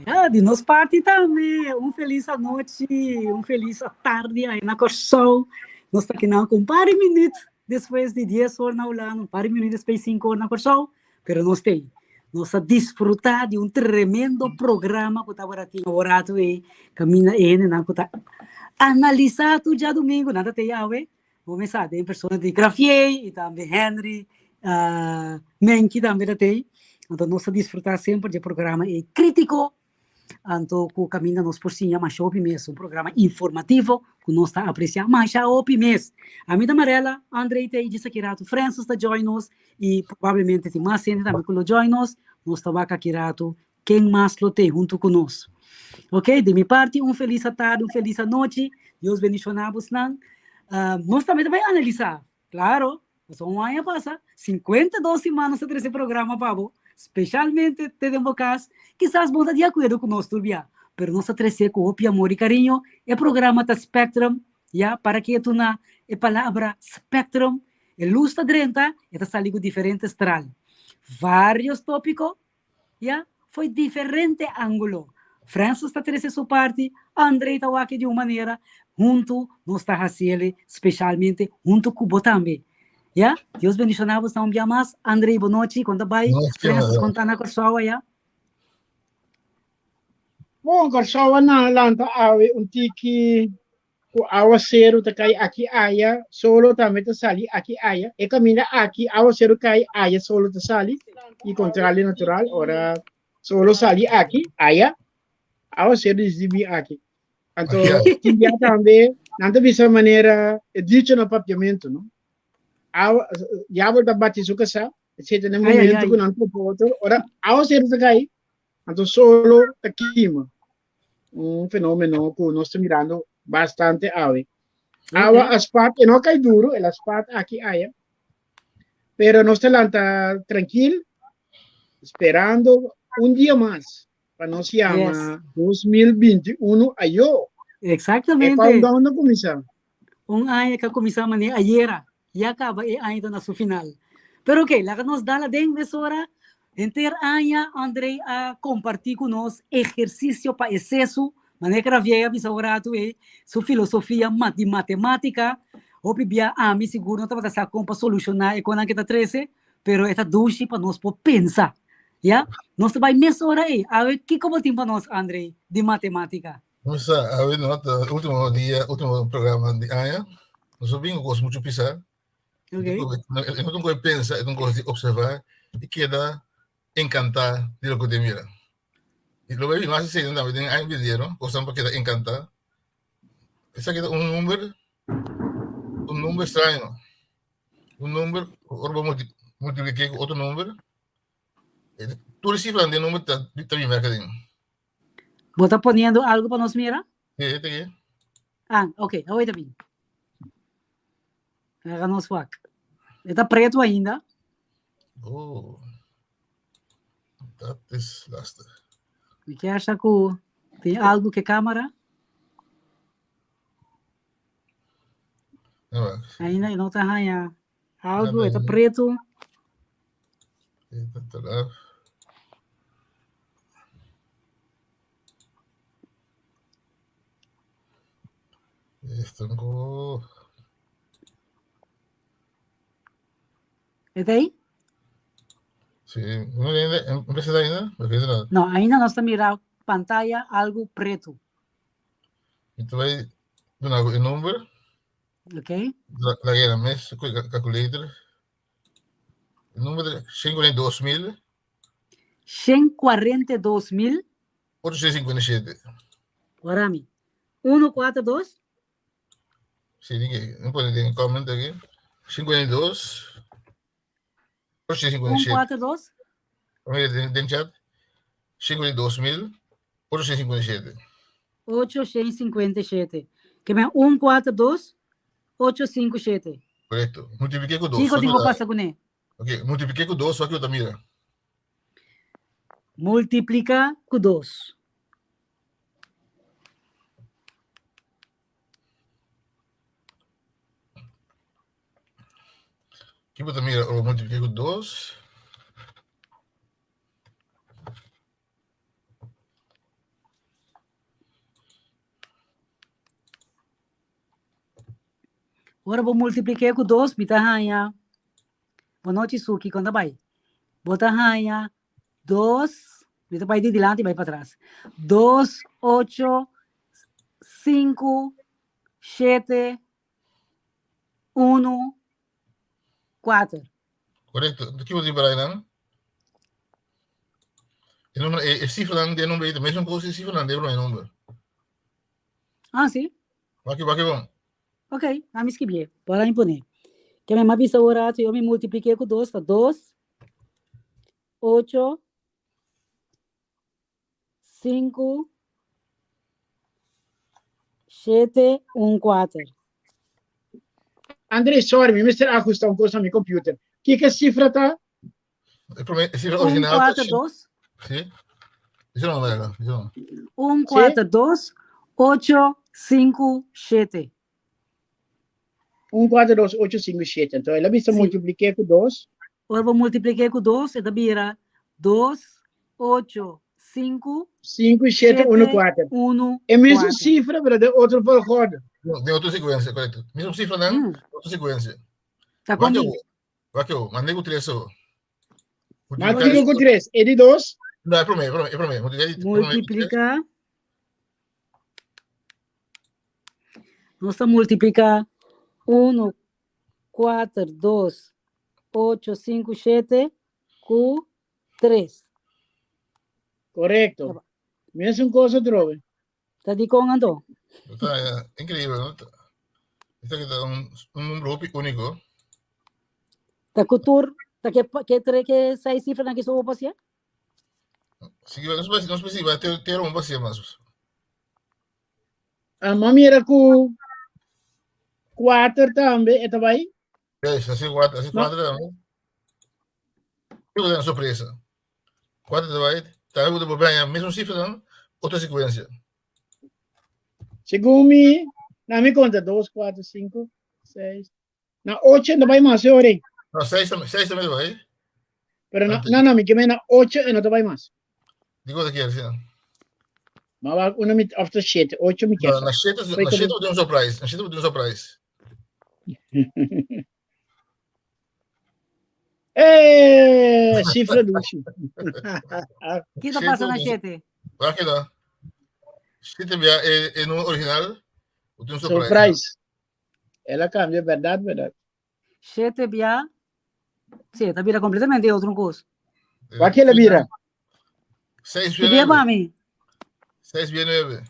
Ja, di nos parti tambe, un felis anochi, un felis tardi aí na Kòrsou. Nos ta aki nan ku un par di minüt despues di dies or na Hulanda, un par di minüt despues di sinku or na Kòrsou, pero nos ta ei. Nos a disfrutá di un tremendo programa ku tabata tin awor ei, kaminda e hendenan ku ta analisá tur djadumingu, nan ta te awe, Bo mesa den persona di Grafier y tambe Henry, uh, Menki tambe ta tei. Anto nos ta disfruta semper di programa e crítico. Anto ku caminda nos por siña masha hopi mes. Un programa informativo ku nos ta aprecia masha hopi mes. Ami ta Marella, André ta djis aki rato, Francis ta join nos y probablemente tin mas hende tambe ku lo join nos. Nos ta wak aki rato ken mas lo tei hunto ku nos. Ok, di mi parti un felis atardi, un felis anochi. Dios bendiciona bosnan. Uh, nos tambe ta bai analisa. Claro, pasobra un aña pasa, 52 siman nos ta trece programa pa bo, specialmente te den bo cas. Kisas bo no ta di acuerdo cu nos tur bia, pero nos ta trece cu hopi amor y cariño. E programa ta Spectrum, ya, para ke tuna e palabra Spectrum, e luz ta drenta, e ta sali cu diferente straal. Varios topico, Ya, foi diferente ángulo. Francis ta trece su parti, André ta wak di un manera, huntu nos ta haciele specialmente huntu cu bo tambe. Ya, Dios bendiciona bosnan un bia mas. André, bo nochi, con ta bay? Francis, con ta na Corsou aya? Bon, Corsou a na lanta awe un tiki ku awaseru ta kai aki aya, solo tambe ta sali aki aya. E kaminda aki awaseru kai aya solo ta sali i kontrali natural ora solo sali aki aya awaseru disdi bin aki. Anto tin bia tambe nan ta bisa manera e dicho na papiamentu no. Awa diabel ta bati su kasá etcetera na momento ku nan topa otro ora awaseru ta kai anto solo ta kima. Un fenomeno ku nos ta mirando bastante awe. Awa a spat, e no kai duro, el a spat aki aya. Pero nos ta lanta trankil, esperando un dia mas pa nos yama 2021 ayo. Exactamente. E countdown a kuminsá. Un aña ku a kuminsá manera ayera. Ya caba e aña ta na su final. Pero ok, laga nos dal aden mesora. Henter aña André a comparti cu nos ehercicio pa e sesu, manera cu Ravier a bisa un rato ey, su filosofia di matematica. Hopi bia ami sigur no tabata sa con pa soluciona e conan cu e ta trece, pero e ta dushi pa nos por pensa. Ya? Nos ta bay mesora ey. Awe kico bo tin pa nos, André, di matematica? Nos sa, awe no ta último dia, último programa di aña. Nos no bin ku kos muchu pisá. Ok. E no ta un kos di pensa, e ta un kos di opservá i keda enkantá di loke bo ta mira. I lo bai bin mas esei tambe den aña bendero, kosnan pa keda enkantá. Esaki ta un number, un number straño. Un number, ora bo multiplik'é ku otro number, tur e sifranan den number ta bin bèk aden. Bo ta poniendo algo pa nos mira? Sí, ta aquí. Ah, ok, awor ta bin. Laga nos wak. E ta preto ainda. Oh. Dat is lastig. Mi kier sa ku tin algo ke kamera. No, Ainda no ta haña algo, e ta preto. Esto E ta ahí? Sí, no ainda, empresa ainda? No, ainda nos ta mira pantalla algo preto. Então vai duna e number. Ok. La guerra mes calculator. E number 142 mil. 142 mil. 857. Warami. 142. Sí, dije, no pone den comment aquí. 52. 857. 142. Mira, den, den chat. 52 mil. 857. 857. Ke men 142 857. Correcto. Multipliqué ku 2. Kiko tin ku pasa kuné? Ok, multipliqué ku 2, wak ta mira. Multiplica ku 2. Kiko ta mira? O multipliqué ku 2. Ora bo multipliqué ku 2, mi ta haña. Bon nochi, Suki, kon ta bai? Bo ta haña 2, mi ta bai di dilanti bai patras. 2, 8, 5, 7, 1, 4. Korekto. Kiko bo di para einan? E number, e, e sifranan den number ei ta mesun kos e sifranan den promé number. Ah, sí? Wak wak bon. Ok, a mi skibié. Por mi pone. Ke mi a bisa ora yo mi multipliqué ku 2 ta 2, 8, 5, 7, 1, 4. André, sorry, mi mester ajusta un kos na mi computer. Kiko sifra ta? E promé, e sifra 1, original ta 4, 2. Sí. Bisa no, Mela, bisa no. 1, 4, 2, 8, 5, 7. 1, 4, 2, 8, 5, 7. Anto, el a bisa Sí. multipliqué ku 2. Ora bo multipliqué ku 2, e ta bira 2, 8, 5, 5, 7, 1, 4. 1, E mesmo 4. sifra, pero de otro volgorde. No, den otro sekuensia, korekto. Mismo sifranan, otro sekuensia. Ta Wak kon eu, wak eu, mandé ku tres so. Mas kiko ku 3? E di 2? No, e promé, e promé, e promé. Multipliká di promé ku tres. Multiplica. Nos ta multiplica 1, 4, 2, 8, 5, 7 ku 3. Korekto. Mesun kos atrobe. Ta di kon anto? Ta increíble, no? Esaki ta un, un número hopi único. Ta ku tur, ta ke, ke tre, ke seis sifranan ki so pasia? Sí, no spesi, no spesi, ba ter, ter un pasia mas. Ah, ma mira ku 4 tambe, e ta bai? Yes, así cuatro, así No. cuatro también. Kiko ta sorpresa? Cuatro ta bai, tambe bo ta por haña mesun sifranan, otro sekuensia. Segun mi, na mi konta, 2, 4, 5, 6, na 8 no bai mas, e ora. No, seis tambe, seis tambe ta bai. Pero na, no, no, mi ke men na 8 e no ta bai mas. Di kos ta kier, si. Ma wak una mi, of ta 7, 8 mi kier. No, na shete, na shete bo tin un surprise, na shete bo tin un surprise. Eh, cifra dushi. Ki ta pasa na shete? Waar keda? Shete bia e, e número original, o tin un surprise. Surprise. Ela cambia, verdad, verdad. Shete bia. Sí, ta bira completamente otro kos. Waar kela bira? Seis Ki bia bia nueve. pa mi? Seis bia nueve.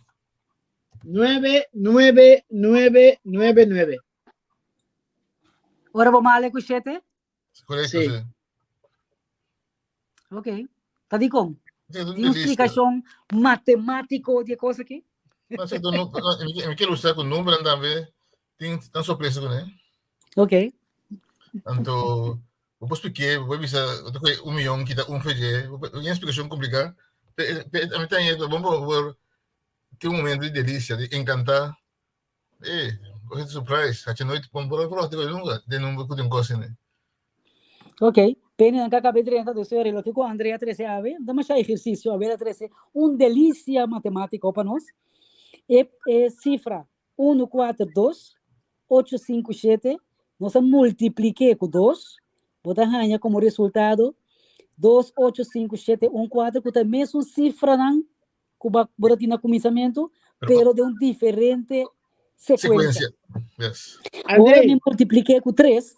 9, 9, 9, 9, 9. Ora bo male ku shete? Korekto, Sí. sí. Ok. Ta di kon? Sí, Di un splikashon matematiko di e kos aki? No, sí, no, no, mi quiero usar con número también. Tin tan sorpresa con él. Ok. Anto, bo por expliqué, bo por bisa, bo ta kohe un miyon kita un feje, bo por, un explicacion complicá. Pe, pe, a mi ta haña bon por, por tin un momento di delicia, di encantá. Eh, cosa di surprise, hachi nooit bon por por digo nunca, den un ku tin kos asina. Ok, Penny nan kaka drenta, dus e loke ku Andrea trese awe, da masha ehersisio awe a trese un delisia matematiko pa nos. E, e sifra 1, 4, 2, 8, 5, 7, nos a multipliké ku 2, bo ta haña komo resultado 2, 8, 5, 7, 1, 4, ku ta e mesun sifranan ku bo bo ta tin na kuminsamentu, pero den un diferente sekuensia. Sekuensia. Yes. Ora André, mi multipliké ku 3,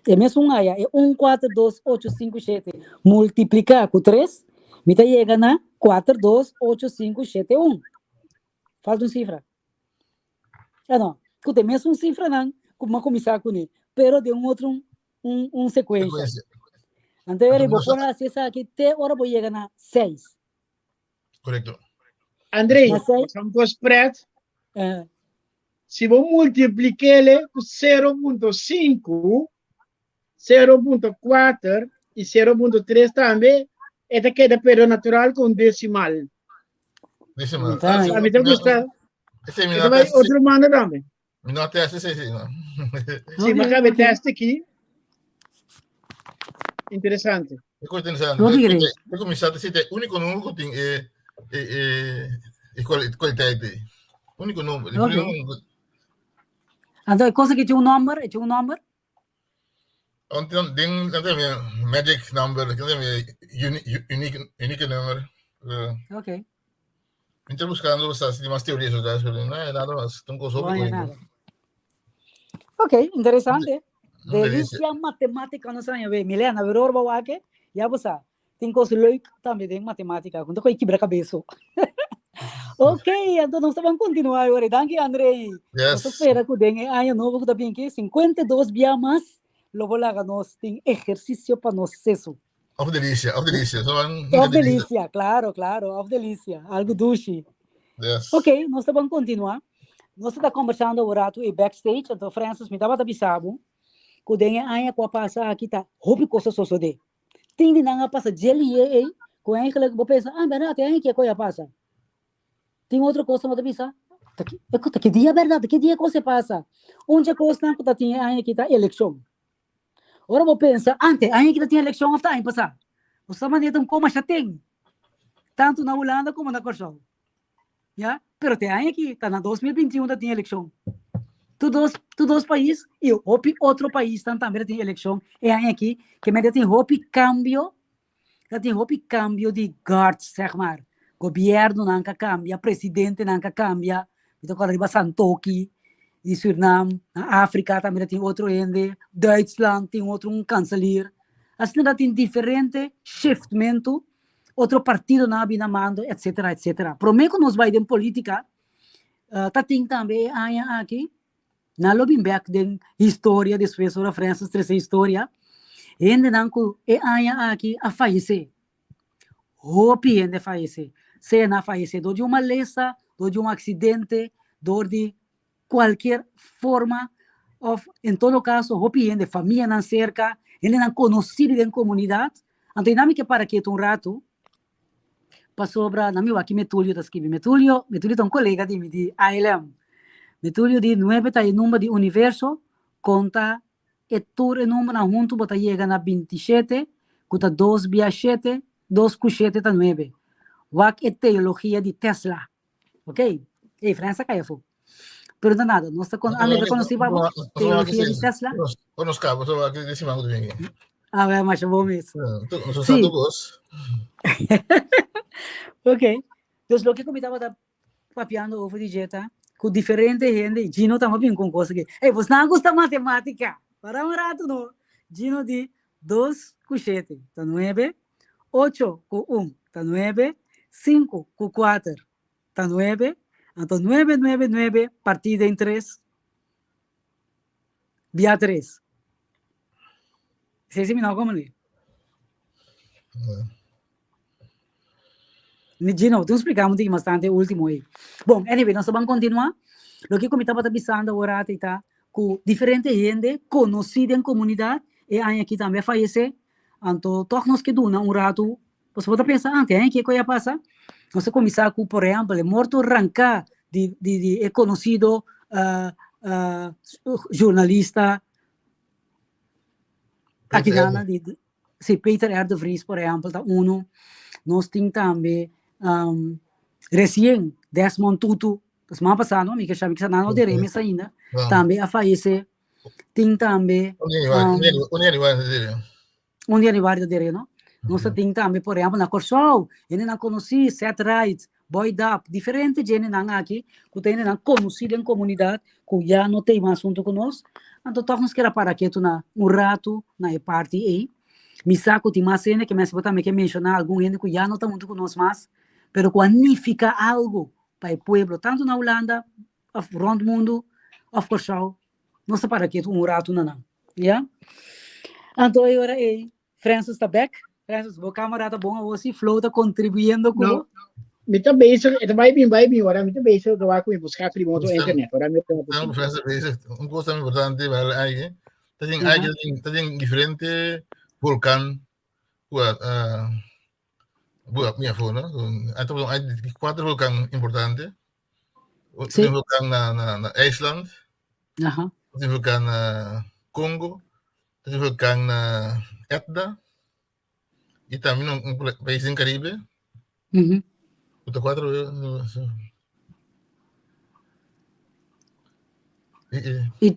e mesun aya, e 1, 4, 2, 8, 5, 7, multipliká ku 3, mi ta yega na 4, 2, 8, 5, 7, 1. Falta un sifra. Ah, no. Ku ta e mesun sifranan ku mi a kuminsá kuné, pero den un otro un, un sekuensia. Sekuensia. Anto, Anto, bo nos por hasi esaki te ora bo yega na 6. Korekto. André, Na 6. un kos pret. Eh, Si bo multiplik'é ku 0.5, 0.4 i 0.3 tambe, e ta keda pero natural ku un desimal. Decimal. Tá. Ah, A mi ta gusta. Ese mi E no bai test. otro manda tambe. Mi no test ese sí, no. Sí, Ok, ma kabe ok. test aki. Interesante. É coisa interessante. Hopi great. Eu começar a ser único número que tem é é é é qualidade. Único número. Ok. Anto e cosa ki tin un nomber, e tin un nomber? Want dan ding dan tem magic number, dan tem unique unique number. Ok. Mi ta buscando basta si mas teoría sobre eso, pero no hay nada más. Tengo cosas No hay nada. Ok, interesante. Delicia matemática no sabe ve. Milena, ver orba wake, ya bo sa. Tin kos leuk tambe den matemática. Kunta koi kibra kabeso. Ok, anto nos ta ban continua ahora. Danki Andrei. Yes. Nos ta spera ku den e aña nobo ku ta bin ki 52 bia mas lo bo laga nos tin ejercicio pa nos seso. Of delicia, of delicia. So ban Of delicia, claro, claro, of delicia. Algo dushi. Yes. Ok, nos ta ban continua. Nos ta conversando un rato e backstage, anto Francis mi tabata bisa bo ku den e aña ku a pasa aki ta hopi kos a sosode. Tin di nan a pasa dje lié ei, ku eigenlijk bo pensa, ah, bèrdat, e aña ki e kos a pasa. Tin otro kos bo ta bisa, ta ki, e ta ki dia bèrdat, ta ki dia e kos e pasa. Un dje kosnan ku ta tin e aña aki ta elekshon. Ora bo pensa, ante, aña aki ta tin elekshon òf ta aña pasá? Bo sa manera ta un kos masha ten, tantu na Hulanda komo na Kòrsou. Ya, pero te aña aki ta na 2021 ta tin elekshon. Tur dos, tur dos pais i hopi otro paisnan tambe ta tin elekshon e aña aki, ke men ta tin hopi kambio, ta tin hopi kambio di guards, zeg maar. Gobiernonan ka kambia, presidentenan ka kambia. Mi ta kòrda riba Santokhi di Surinam, na Afrika tambe ta tin otro hende, Duitsland tin otro un kanselier. Asina ta tin diferente shiftmentu otro partidonan a bini mando, etcetera, etcetera. Prome ku nos bai den politika, ta tin tambe e aña aki, nan lo bin bek den historia despues ora Francis trese historia, hendenan ku e aña aki a fayesé. Hopi hende a fayesé. Sea nan a fayesé dor di un malesa, dor di un aksidente, dor di cualkier forma of en todo caso hopi hende, famianan cerca, hendenan conoci den comunidad, anto y nan mi ke para ketu un rato pasobra nan mi wak ki Metulio ta skibi. Metulio, Metulio ta un colega di mi di ALM. Metulio di nuebe ta e number di universo, conta e tur e numbernan hunto bo ta yega na bintishete cu ta dos bia shete, dos cu shete ta nuebe. Wak e teologia di Tesla. Ok, ei Frans a kai afó. Pero no nada, nos ta con, ah, me conocí pa bo, teología di Tesla. Nos cabo, so aqui desse mango também. Ah, well, mas bom mesmo. Nos santo gos. Ok. Dus lo que mi tabata papiando over di jeta, cu diferente hende, Gino tamba bin con cosa que, hey, vos não gusta matemática. Para un rato no. Gino di dos cu shete, ta nuebe, Ocho ku un ta nuebe, sinku ku kuater ta nuebe, anto nuebe nuebe nuebe partí den tres bia tres. Esei si mi no komprendé. Mi Gino, tu spliká un tiki mas tantu e último ei. Bon, anyway, nos ta ban kontinuá. Loke ku mi tabata bisando awor ati ta ku diferente hende konosí den komunidat e aña aki tambe a fayesé. Anto tòg nos ke duna un ratu, pasobra bo ta pensa antes, hein, kiko ya pasa? Nos ta kuminsá ku, por ehèmpel, e morto ranká di di di e konosido zjurnalista aki nan di si Peter R. de Vries, por ehèmpel, ta unu. Nos tin tambe resien Desmond Tutu, ta siman pasá no, mi ke sa mi ke sa nan no dere mes ainda, tambe a fayesé. Tin tambe Un januari ta dere. Un januari ta dere, no? Nos ta tin tambe, por ehempel, na Kòrsou, hendenan konosí, Seth Wright, Boy Dap, diferente djendenan aki ku ta hendenan konosí den komunidat ku ya no ta mas huntu ku nos. Anto tòg nos keda para ketu na un ratu na e parti ei. Mi sa ku tin mas hende ke mester bo tambe ke menshoná algun hende ku ya no ta huntu ku nos mas, pero ku a nifiká algu pa e pueblo, tantu na Hulanda òf rònt mundu òf Kòrsou. Nos ta para ketu un ratu na nan. Ya? Anto e ora ei, Francis ta bek. Francis, bo camera ta bon awor si Flo ta contribuyendo ku No, mi ta bezig, e ta bai bin, bai bin, ora mi ta bezig ta wak ku mi busca pri moto internet, ora mi ta Não, Francis bezig. Un cosa importante, maar eigenlijk, dat ding eigenlijk, dat ding diferente vulkan, uh, mi afo, no? Anto, hay cuatro vulkan importante. Sí. Un vulkan na, na, na IJsland, un vulkan na Congo, un vulkan na Etna y también un, un país en Caribe. Cuatro. I,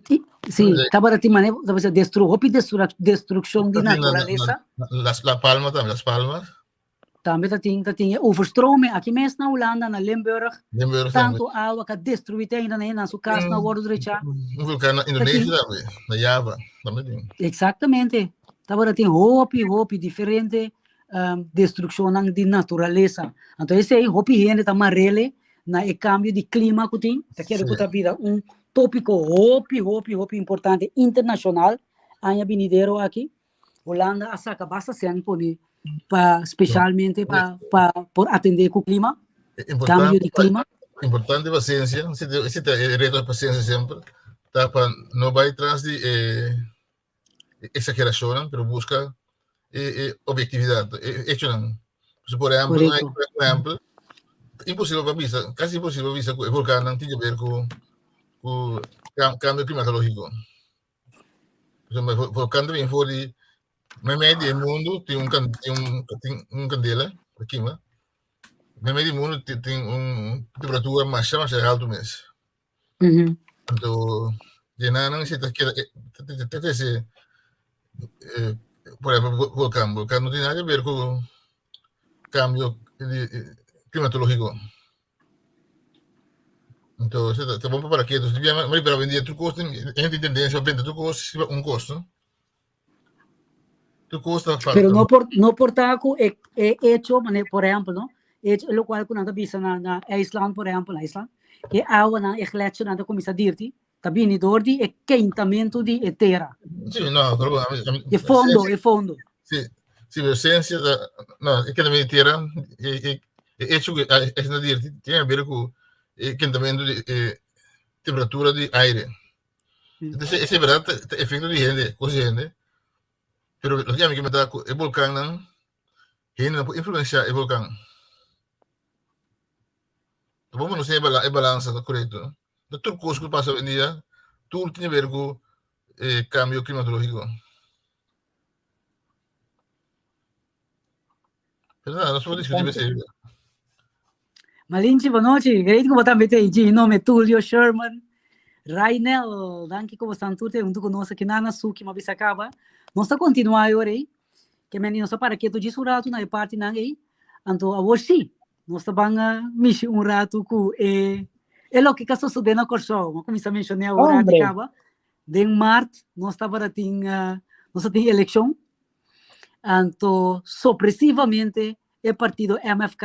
sí, tabata tin manera, tabata destru, hopi destru, destrukshon di naturalesa. Las, La Palma tambe, Las Palmas. Tambe ta tin, ta tin e overstroming aki mes na Hulanda, na Limburg. Limburg tambe. Tanto awa ka destruí te ainda na su kas na wordo drechá. Un vulkan na Indonesia tambe, na Java, tambe tin. Exactamente. Tabata tin hopi, hopi diferente um, destrukshonnan di naturalesa. Anto esei hopi hende ta marele na e kambio di klima ku tin. Ta kere ku ta bira un tópiko hopi, hopi, hopi importante internashonal aña binidero aki. Hulanda a saka basta sèn pone pa spesialmente pa pa por atendé ku klima, kambio di klima. Importante pa siensia, si ta e reto pa siensia semper, ta pa no bai tras di e exageracionnan, pero busca e, e objetividad, e hechonan. So, por ejemplo, por ejemplo, imposible pa bisa, casi imposible pa bisa ku e volcannan tin que ver ku ku cambio climatológico. So, volcán ta bien for di meimei di e mundo tin un tin un tin un candela ta kima. Meimei di mundo tin tin un temperatura masha masha alto mes. Anto dje nan si ta keda ta trese por ehempel volkan, volkan no tin nada ke ver ku kambio di klimatologiko. Anto ta bon pa para ketu. Pero awendia tur kos tin hende tin tendensia pa benta tur kos riba un kos no. Tur kos ta falta. Pero no por no por ta ku e e hecho mane por ehempel no hecho lokual ku nan ta bisa na na IJsland por ehempel na IJsland e awanan e gletsjernan ta kuminsá dirti ta bini dor di e keintamento di e tera. Sí, no, pero E fondo, e fondo. Sí, sí, pero ciencia ta, no, e keintamento di tera, e e e hecho ku esnan dirti tin a ber ku e keintamento di e temperatura di aire. Entonces, ese verdad ta efecto di hende, cos di hende. Pero lo que a mí que me da cu e volcannan, hende no por influenciar e volcan. Tampoco no sé e balanza ta correcto. No tur cos cu pasa hoy en dia, tur tiene ver cu eh, cambio climatológico. Pero nada, nos por discutir ese. Malinchi, boa noite. Great ku bo tambe te aí. Nome Tulio Sherman. Rainel, danki ku bo stan tur te huntu ku nos aki na Suki ma bisa kaba. Nos ta kontinuá ahora ei. Ke men nos ta para ketu djis un ratu na e partinan ei. Anto awor sí, nos ta ban mishi un ratu ku e e loke ka sosodé na Kòrsou. Mi a kuminsá menshoné awor ratu kaba. Den mart nos tabata tin nos a tin elekshon. Anto sorpresivamente e partido MFK,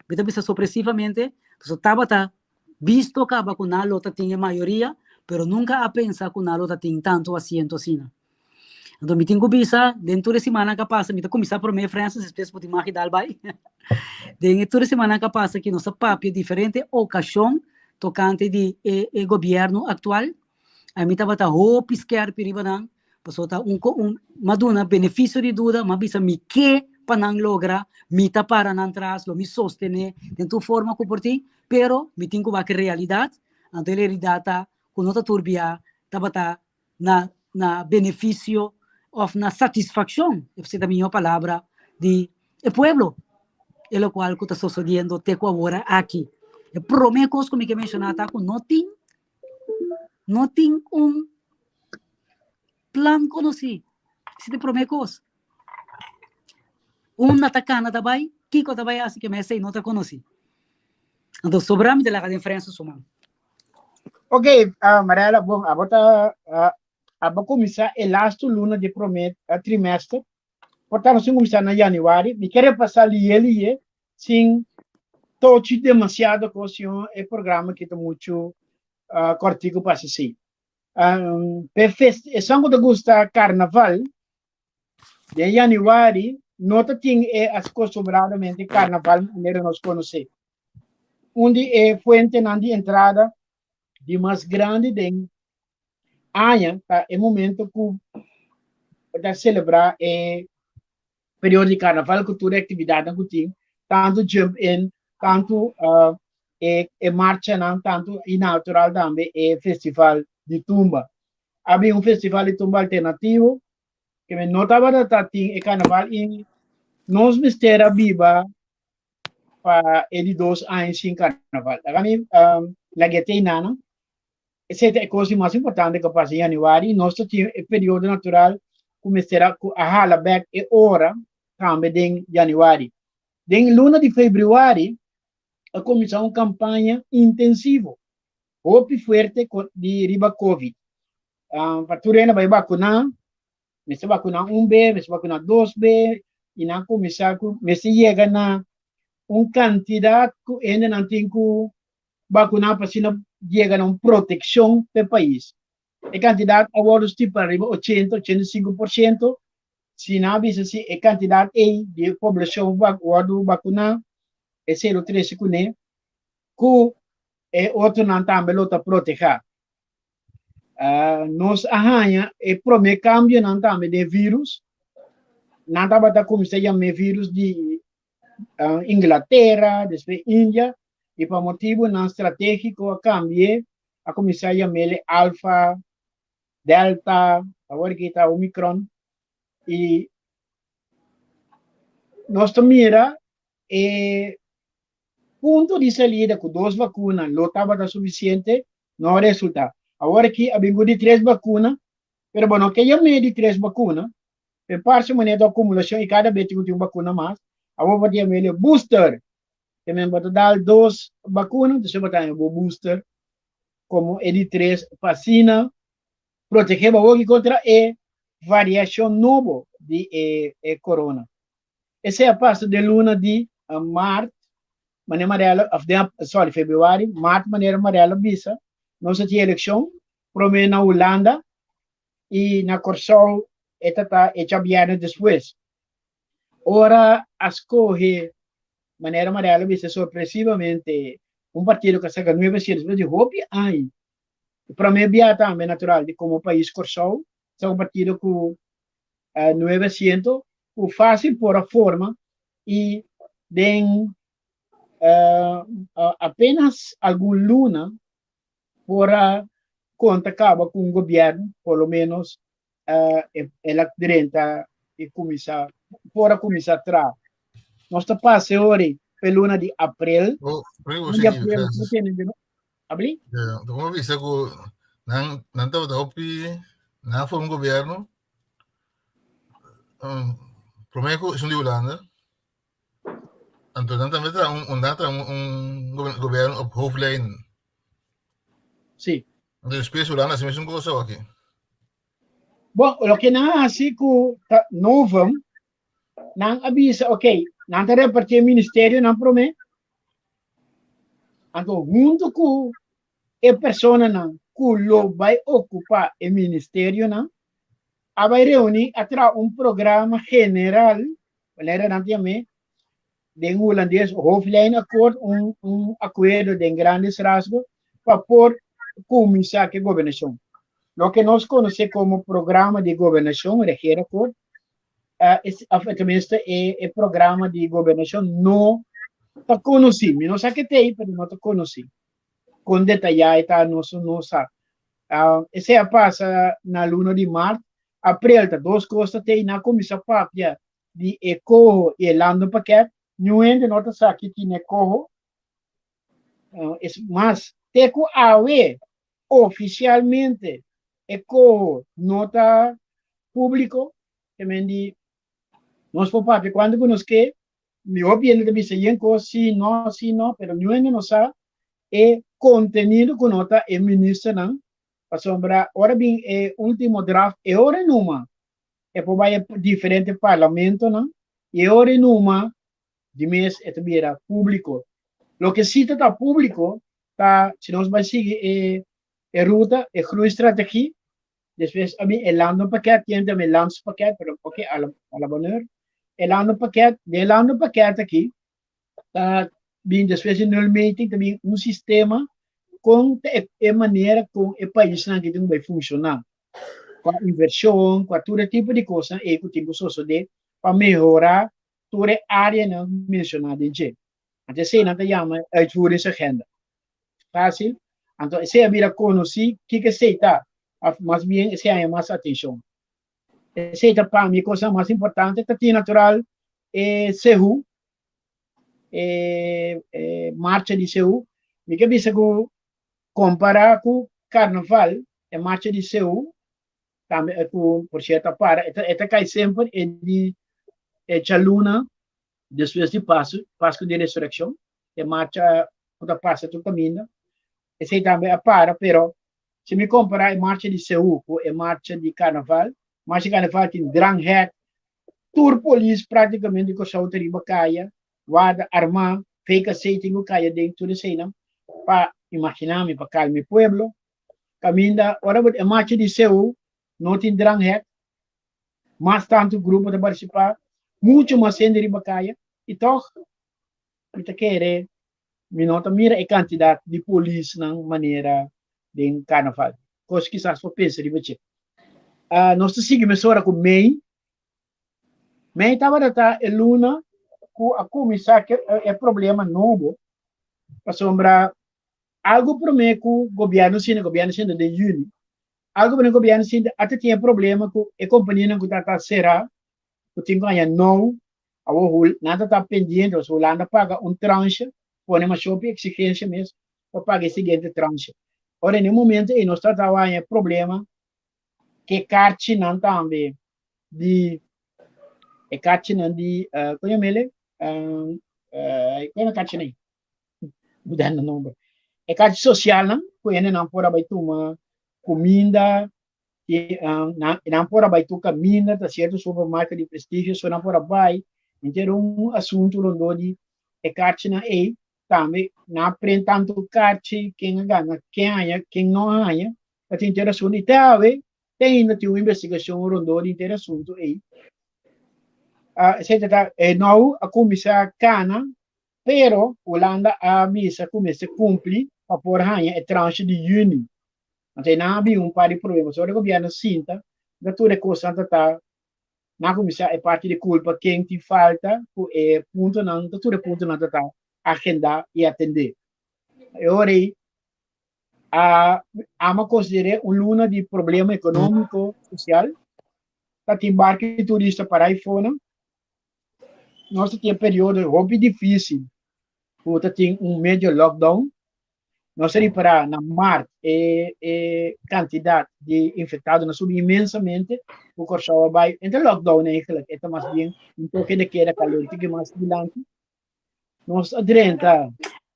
mi ta bisa sorpresivamente, pasobra tabata bisto kaba ku nan lo ta tin e mayoria, pero nunka a pensa ku nan lo ta tin tantu asiento asina. Anto mi tin ku bisa den tur e simannan ku a pasa, mi ta kuminsá promé Francis, despues bo tin mag dal bai. Den e tur e simannan ku a pasa aki nos a papia diferente okashon tokante di e e gobièrnu aktual. Ami tabata hopi skerpi riba nan, pasobra ta un un m'a duna benefisio di duda, m'a bisa mi ke pa nan logra, mi ta para nan tras, lo mi sostené den tur forma ku por tin, pero mi tin ku wak e realidat, anto e realidat ta ku no ta tur bia tabata na na benefisio òf na satisfakshon, esei ta mihó palabra, di e pueblo, e lokual ku ta sosodiendo te ku awor aki. E promé kos ku mi ke menshoná ta ku no tin No tin un plan konosí. Esei ta e promé kos. Unda ta kana ta bai, kiko ta bai hasi, keme esei no ta konosí. Anto sobrá mi ta laga den Frenso su man. Ok, uh, Mariela, bon, abo ta uh, abo kuminsá e lastu luna di promé uh, trimester. Por tanto, sin kuminsá na januari, mi ke repasá lié lié sin tochi demasiado kos sino e programa ki ta muchu uh, kòrtiku pa hasi si. Um, pe fest, esun ku ta gusta karnaval, den januari no ta tin e akostumbradamente karnaval manera nos konosé. Un di e fuentenan di entrada di mas grandi den aña ta e momento ku ta selebrá e periodo di karnaval ku tur e aktividatnan ku tin, tantu jump in, tantu uh, e, e marchanan, tantu i natural tambe e festival di tumba. A bin un festival di tumba alternativo, ke men no tabata ta tin e karnaval i nos mester a biba pa e di dos aña sin karnaval. Laga mi um, lag'e te inana. Esei ta e kos di mas importante ku a pasa yanüari. Nos ta tin e periodo natural ku mester a ku a hala bèk e ora tambe den yanüari. Den luna di febrüari a kuminsá un kampaña intensivo, hopi fuerte di riba covid. Pa tur hende bai bakuná, mester bakuná un be, mester bakuná dos be, i nan kuminsá ku mester yega na un kantidat ku hendenan tin ku bakuná pa asina yega na un protekshon pa e pais. E kantidat a wòrdu stipulá riba ochenta, 85%. Si nan a bisa si e kantidat ei di e poblashon wòrdu bakuná, esei lo trese kuné ku e otronan tambe lo ta protehá. Nos a haña e promé kambionan tambe den vírus. Nan tabata kuminsá yam'é vírus di Inglatera, despues India, i pa motibunan stratégiko a kambi'é, a kuminsá yam'é Alfa, Delta, awor aki ta Omicron. I nos ta mira e punto di salida ku dos vakuna lo tabata sufisiente, no a resultá. Awor aki a bin ku di tres bakuna, pero bo no ke yam'é di tres bakuna, e parse manera ta akumulashon i kada bes tin ku tin un bakuna mas. Awor bo ta yam'é e booster. Te men bo ta dal dos bakuna, entonces bo ta haña bo booster komo e di tres pa asina protegé bo awor aki kontra e variashon nobo di e korona. Esei a pasa den luna di maart, manera Mariela, of den, sorry, februari, maart manera Mariela bisa, nos a tin elekshon, prome na Hulanda i na Kòrsou e ta ta e djabièrnè despues. Ora a skohe, manera Mariela bisa sorpresivamente, un partido ku a saka nuebe asiento despues di hopi aña, prome bia tambe natural di komo pais Kòrsou ta un partido ku nuebe asiento ku fásil por a forma i den apenas algun luna por a konta kaba ku un gobièrnu, por lo ménos el a drenta i kuminsá, por a kuminsá traha. Nos ta pasa e ora ei pa e luna di aprel. Oh, Luna di aprel nos ta tene Abli? Ja, como bisa ku nan nan tabata hopi nan forma un gobierno um, promé ku esun di Hulanda. Anto nan tambe tra un un nan tra un, un gobierno op hoofdlijnen. Sí. Anto despues Hulanda hasi mesun cosa aki. Bon, loke nan a hasi ku ta Novum, nan a bisa, ok, nan ta reparti e ministerionan promé, Anto huntu ku e personanan ku lo bai okupá e ministerionan, a bai reuní a traha un programa general, manera nan ta yam'é den hulandes hoofdlijnakkoord, un un akuerdo den grandes rasgos pa por kuminsá ku e gobernashon. Loke nos konosé komo programa di gobernashon, regeerakkoord, of tenminste e e programa di gobernashon no ta konosí. Mi no sa ke t'ei, pero no ta konosí. Kon detayá e ta nos no sa. Esei a pasa na luna di mart. Aprel ta dos kos ta t'ei. Nan a kuminsá papia di e koho i e landenpakket. Niun hende no ta sa ki tin e koho. Es mas, te ku awe ofisialmente e koho no ta públiko, ke men di nos por papia kuantu ku nos ke, mi hopi hende ta bisa yen kos si no, si no, pero niun hende no sa e kontenido ku no ta e ministernan, pasobra ora bin e último draft e ora numa e por bai e diferente parlamentonan i e ora numa di mes e ta bira públiko. Loke si ta ta públiko ta si nos bai sigui e e ruta, e groeistrategie, despues a bin e landenpakket, tiene tambe landspakket, pero ok, a la, a la bonheur. E landenpakket, den e landenpakket aki ta bin despues di nulmeting ta bin un sistema kon ta e, e manera kon e paisnan aki tin ku bai funshoná. Kua invershon, kua tur e tipo di kosnan ei ku tin ku sosodé pa mehorá tur e áreanan menshoná den dje. Anto esei nan ta yama uitvoeringsagenda. Fácil. Anto esei a bira konosí kiko esei ta, òf mas bien esei a haña mas atenshon. Esei ta pa mi e kosnan mas importante. Ta tin natural e Sehu, e, e marcha di Sehu. Mi ke bisa ku kompará ku. karnaval, e marcha di Seú, tambe e ku por sierto a para, e ta kai semper e di e djaluna despues di Pasku, Pasku di Resurekshon, e marcha ku ta pasa tur kaminda, esei tambe a para, pero si mi kompará e marcha di Seú ku e marcha di karnaval, marcha di karnaval tin dranghek, tur polis práktikamente di Kòrsou ta riba kaya, warda armá, VKC tin ku kaya den tur eseinan pa imaginá mi pa kalma e pueblo. Kaminda ora bo e marcha di Seú no tin dranghek, mas tantu grupo ta partisipá, muchu mas hende riba kaya i tòg mi ta kere mi no ta mira e kantidat di polisnan manera den karnaval. Kos kisas por pensa riba dje. Nos ta sigui mesora ku mei. Mei tabata ta e luna ku a kuminsá e problema nobo pasobra algu promé ku gobièrnu sinta, gobièrnu sinta den yüni, algu promé ku gobièrnu sinta a ta tin e problema ku e kompanianan ku ta ta será ku tin ku haña nou. Awor hul nan ta ta pendiente pasobra Hulanda paga un tranche, pone masha hopi exigencia mes pa paga e siguiente tranche. Ora en e momento ei nos ta ta haña problema ke karchinan tambe di e karchinan di kon yama ele kon yama e karchinan ei? Muda nan nomber. E karchi sosialnan ku hendenan por a bai tuma kuminda i nan por a bai tur kaminda ta sierto supermarket di prestigio so nan por a bai henter un asuntu rondó di e karchinan ei tambe nan a prent tantu karchi ken a gana ken haña ken no a haña ta tin henter asuntu i te awe te ainda tin un investigashon rondó di henter asuntu ei esei ta ta e nou a kuminsá kana pero Hulanda a bisa ku mester kumpli pa por haña e tranche di yüni. Anto nan a bin un par di problema. So ora gobierno sinta, ta tur e cosnan ta ta, nan a cuminsa e parti di culpa ken tin falta cu e puntonan, ta tur e puntonan ta ta agenda y atende. E ora ey a ama considere un luna di problema economico, social, ta tin barco di turista para ay fonan. Nos ta tin e periodo hopi dificil cu ta tin un medio lockdown. Nos a ripará na mart e e kantidat di infektadonan subi inmensamente ku Kòrsou a bai entre lockdown eigenlijk e ta mas bien un toke de keda kalente ke mas dilanti. Nos a drenta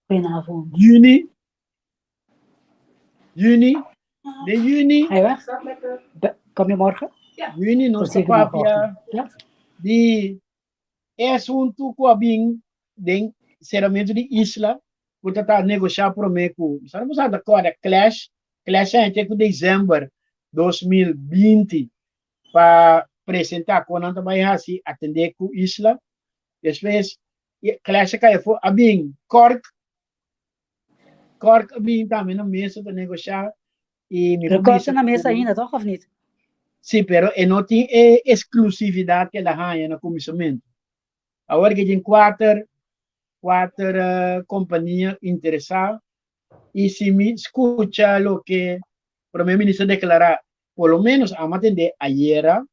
Goedenavond. yüni yüni den yüni Ga je weg? Kom je morgen? yüni Tot nos ta zeker papia morgenochtend. Ja? di E asuntu ku a bin den seramentu di isla ku ta ta negoshá promé ku mi sa no ta kòrda Clash, Clash a henter ku desèmber 2020 pa presentá kon nan ta bai hasi atendé ku isla. Despues Clash a kai afó, a bin Cork, Cork a bin tambe na mesa pa negoshá i mi Pero por Cork bisa ta na mesa ku ainda, tòg òf nit? Sí, pero e no tin e exclusividad que el a haña na kuminsamentu. Awor ke tin kuater, kuater kompania interesá i si mi skucha loke Prome Minister deklará, por lo menos amo a tende ayera,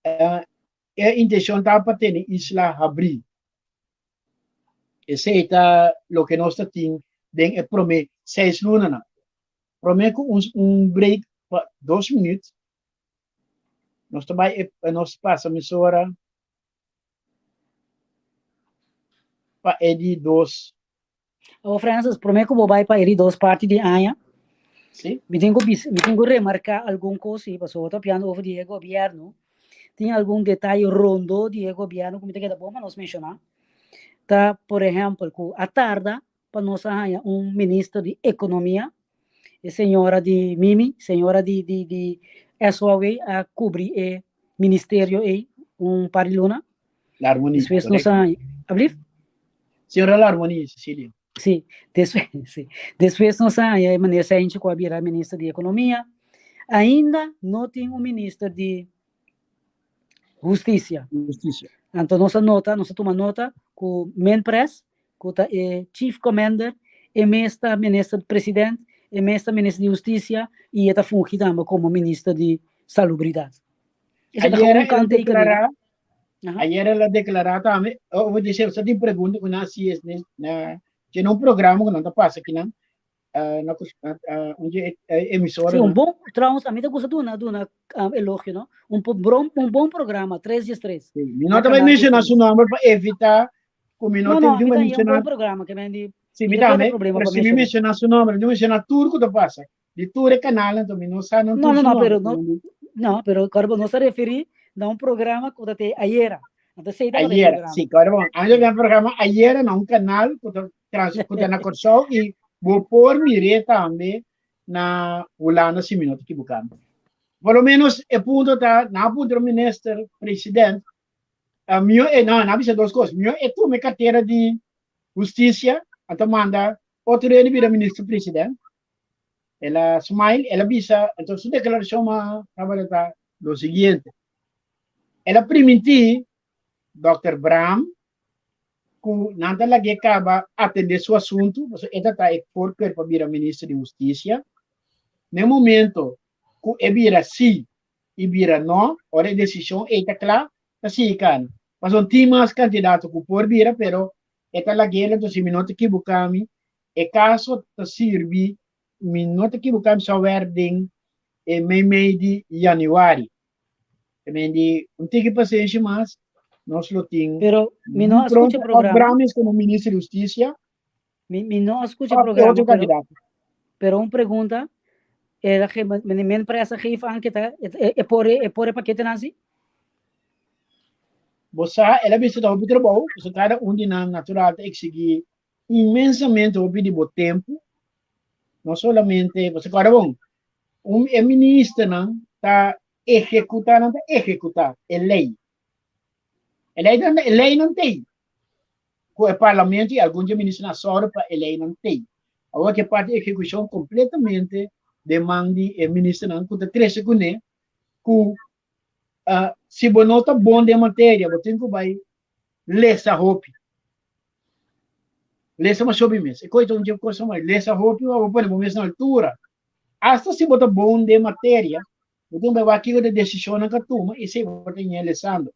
e intenshon ta pa tene isla habrí. Esei ta loke nos ta tin den e prome seis lunanan. Prome ku un un break pa dos minuut, nos ta bai e nos pasa mesora pa e di dos. Awor Francis, prome ku bo bai pa e di dos parti di aña, Sí. mi tin ku bis mi tin ku remarká algun kos si, pasobra bo ta papiando over di e gobièrnu, tin algun detaye rondó di e gobièrnu ku mi ta keda bon pa nos menshoná. Ta por ehèmpel ku a tarda pa nos a haña un minister di ekonomia, e señora di Mimi, señora di di di SOAW a kubri e ministerio ei un par di luna. Larmonie, Despues nos correcto. a haña, ablief? Señora Larmonie, Cecilia. Sí, despues, sí. Despues nos a haña e meneer Cijntje ku a bira minister di ekonomia. Ainda no tin un minister di hustisia. Hustisia. Anto nos a nota, nos a tuma nota ku Minpres ku ta e Chief Commander, e mes ta Minister President, e mes ta Minister di Hustisia i e ta fungi tambe komo Minister di Salubridat. Esei ta Ayer gewoon un el a kanttekening. deklará, Aha. ayer el a deklará tambe, oh, bo disi, sa tin pregunta ku nan hasi es na, na, na un programa ku nan ta pasa akinan. Na un di e emisora. Sí, un bon, trouwens, a mi ta gusta duna, duna um, elogio, no? Un, bron, un bon programa, 3 dies 3. Sí, mi no ta bai menciona su nomber pa evita ku mi no, no, no, mi ta un bon programa, ke men di... Sí, mi tambe, pero si mi menciona su nomber, mi menciona tur ku ta pasa. Di tur e kanalnan, mi no sa no No, no, no, pero no, no, pero Corbo no sa referi na un programa ku ta te ayera. Entonces, ayera, sí, Corbo. Antes un programa ayera na un kanal ku ta trans ku ta na Kòrsou i bo por mir'é tambe na Hulanda si mi no ta kibukando. Por lo menos e punto ta nan a puntra minister president uh, mihó e no, nan a bisa dos kos. Mihó e tuma e kartera di hustisia anto manda otro hende bira minister president. El a smile, el a bisa, anto su deklarashon ma tabata ta lo siguiente. El a primintí Dòkter Braam ku nan ta lag'é kaba atendé su asuntu, pasobra e ta ta e voorkeur pa bira minister di hustisia. Na e momento ku e bira sí i bira no, ora e desishon ei ta kla, ta sigui kana. Pasobra tin mas kandidato ku por bira, pero e ta lag'é, entonces si mi no ta kibuká mi, e kaso ta sirbi, mi no ta kibuká mi sower den e meimei di yanüari. También di un tiki pasenshi mas, nos lo tin. Pero mi no a pronto escucha programa. Bramis como ministro de Justicia. Mi no a escucha Of programa, otro pero, candidato. pero un pregunta. Era ge, men, men presa geef aan que ta, e, e, por e por e pakete nansi? Bo sa, el a bisa ta hopi trabou, so cada un di nan natural ta exigi inmensamente hopi di bo tempu. No solamente, bo sa kòrda bon, un e ministernan ta ehekutá, nan ta ehekutá e lei. E lei nan, e leinan t'ei. Ku e parlamento i algun di e ministernan a sòru pa e leinan t'ei. Awor ku e parti ehekushon kompletamente den man di e ministernan ku ta trese kuné ku si bo no ta bon den materia bo tin ku bai lesa hopi. Lesa masha hopi mes. E kos ta un dje kos mas. Lesa hopi pa bo pone bo mes na altura. Asta si bo ta bon den materia, bo tin ku bai wak kiko ta e desishonnan ku a tuma i esei bo ta ña lesando.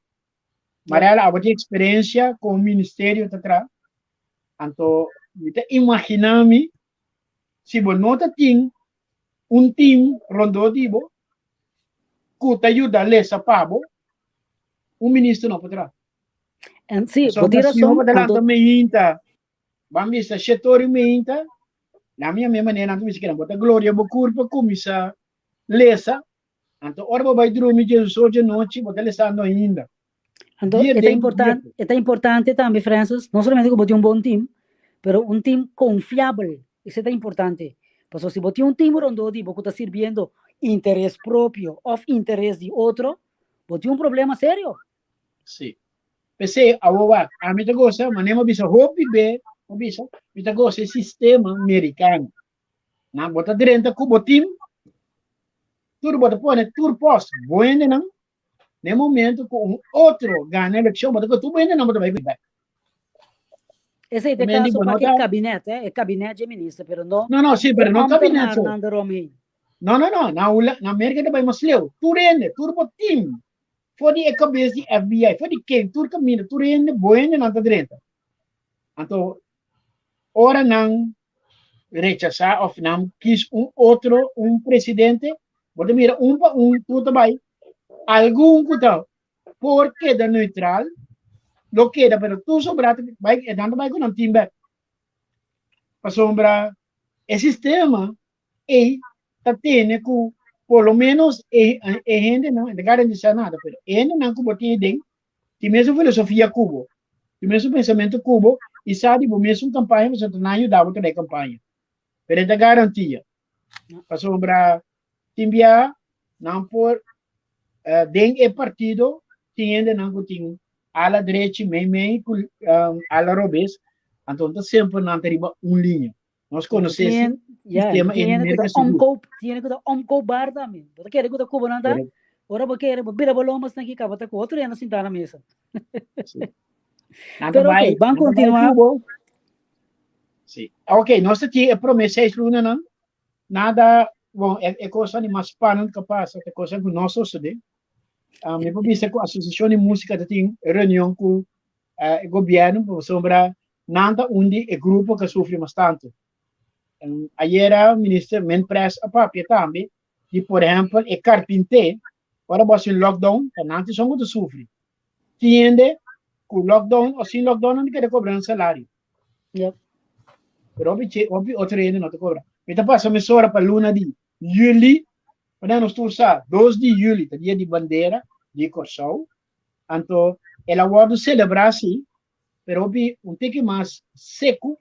Mariela, abo tin eksperensia kon un ministerio ta traha, anto mi ta imaginá mi si bo no ta tin un tim rondó di bo ku ta yuda lesa pa bo, un minister no por traha. En sí, bo Pasobra tin si rason, bo ta lanta anto meinta, ban bisa shete ora i meinta, na mi a manera nan ta bisa kinan, bo ta gloria bo kurpa kuminsá lesa, anto ora bo bai drumi djes ocho dje nochi bo ta lesando ainda. Anto Dia e ta den, dia importan for. e ta importante tambe Francis, no solamente ku bo tin un bon team, pero un team konfiabel, esei ta importante. Pasobra si bo tin un team rondó di bo ku ta sirbiendo interes propio òf interes di otro, bo tin un problema serio. Sí. P'esei awor wak, ami ta gosa, manera mi a bisa hopi be, mi a bisa, mi ta gosa e sistema merikano. Nan bo ta drenta ku bo team, tur bo ta pone tur post bo hendenan, na e momento ku un otro gana elekshon, bo ta kohe tur bo hendenan bo ta bai bek. Esei ta e Mendi kaso bo pa no ke ta kabinet, eh, e kabinet dje minister, pero no No, no, sí, e pero no kabinet so. ambtenarnan eromheen. No, no, no, na Hula, na Merka ta bai mas leu. Tur hende, tur bo team, for di e kabes di FBI, for di ken, tur kaminda, tur hende, bo hendenan ta drenta. Anto, ora nan rechasá òf nan kis un otro, un presidente, bo ta mira un pa un tur ta bai. Algun ku ta por keda neutral, lo keda, pero tur sobrá ta bai, nan ta bai ku nan team bèk. Pasobra e sistema ei ta tene ku por lo menos e e hendenan, e ta garantisa nada, pero e hendenan ku bo tin aden tin mesun filosofia ku bo, tin mesun pensamentu ku bo i sa di bo mesun kampaña pasobra ta nan yuda bo traha e kampaña. Pero e ta garantia. Pasobra tin bia nan por den e partido tin hendenan ku tin ala drechi, meimei ku ala robes, anto no ta semper nan ta riba un liña. Nos konosé si sistema en Merka sigur. Omkoop, tiene ku ta omkoop bar tambe. Bo ta kere ku ta kubo nan ta, ora bo kere bo bira bo lomba esnan ki kaba ta ku otro hende sintá na mesa. Nan ta Pero bai, ok, ban nan ta bai kontinuá. kubo. Sí. Ok, nos ta tin e promé seis lunanan. Nada, bon, e, e kosa di mas spannend ku a pasa, ta kosa ku no sosodé. Um, mi por bisa ku Asosiashon di Músika ta tin reunion ku e gobièrnu pasobra nan ta un di e grupo ku a sufri mas tantu. Ayera minister Minpres a papia tambe di por ehempel e karpinté ora bo hasi un lockdown ta nan tin son ku ta sufri. Tin hende ku lockdown o sin lockdown nan ta keda kobra nan salario. Yep. Pero hopi che hopi otro hende no ta kobra. Mi ta pasa mesora pa luna di juli, pasobra nos tur sa dos di juli ta dia di bandera di Kòrsou. Anto el a wòrdu selebrá si, pero hopi un tiki mas seku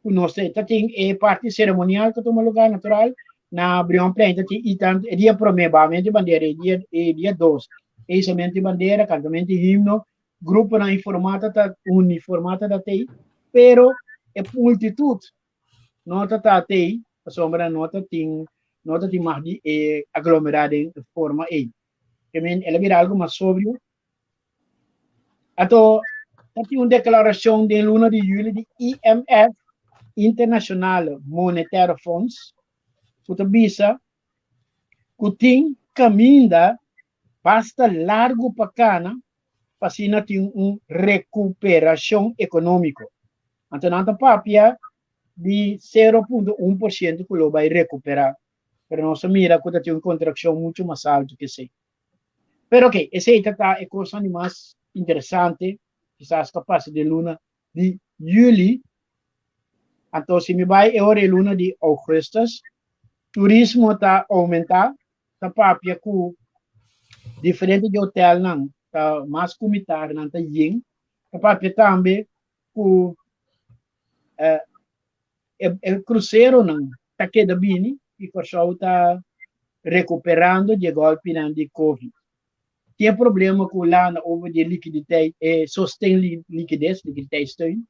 ku nos ta tin e parti seremonial ku tuma lugá natural na Brionplein ta tin i tantu e dia promé bamentu di bandera e dia e dia dos e hisamentu di bandera kantamentu di himno gruponan informá ta ta uniformá ta ta tei pero e multitut no ta ta tei pasobra no ta tin no ta tin mag di e aglomerá den forma ei ke men el a bira algu mas sobrio. Anto ta tin un deklarashon den luna di yüli di IMF, Internationale Monetaire Fonds, ku ta bisa ku tin kaminda basta largu pa kana pa asina tin un rekuperashon ekonómiko. Anto nan ta papia di 0.1% ku lo bai rekuperá, pero nos a mira ku ta tin un kontrakshon muchu mas altu ku esei. Pero ok, esei ta ta e kosnan di mas interesante, kisas ku a pasa den luna di yüli. Anto si mi bai e ora e luna di ougùstus, turismo ta oumentá, ta papia ku diferente di hotelnan ta mas ku mitar nan ta yen, ta papia tambe ku e kruseronan ta keda bini i Kòrsou ta rekuperando di e gòlpinan di Covid. Tin e problema ku Hulanda over di e likiditeit, e sosten likides, likiditeitssteun.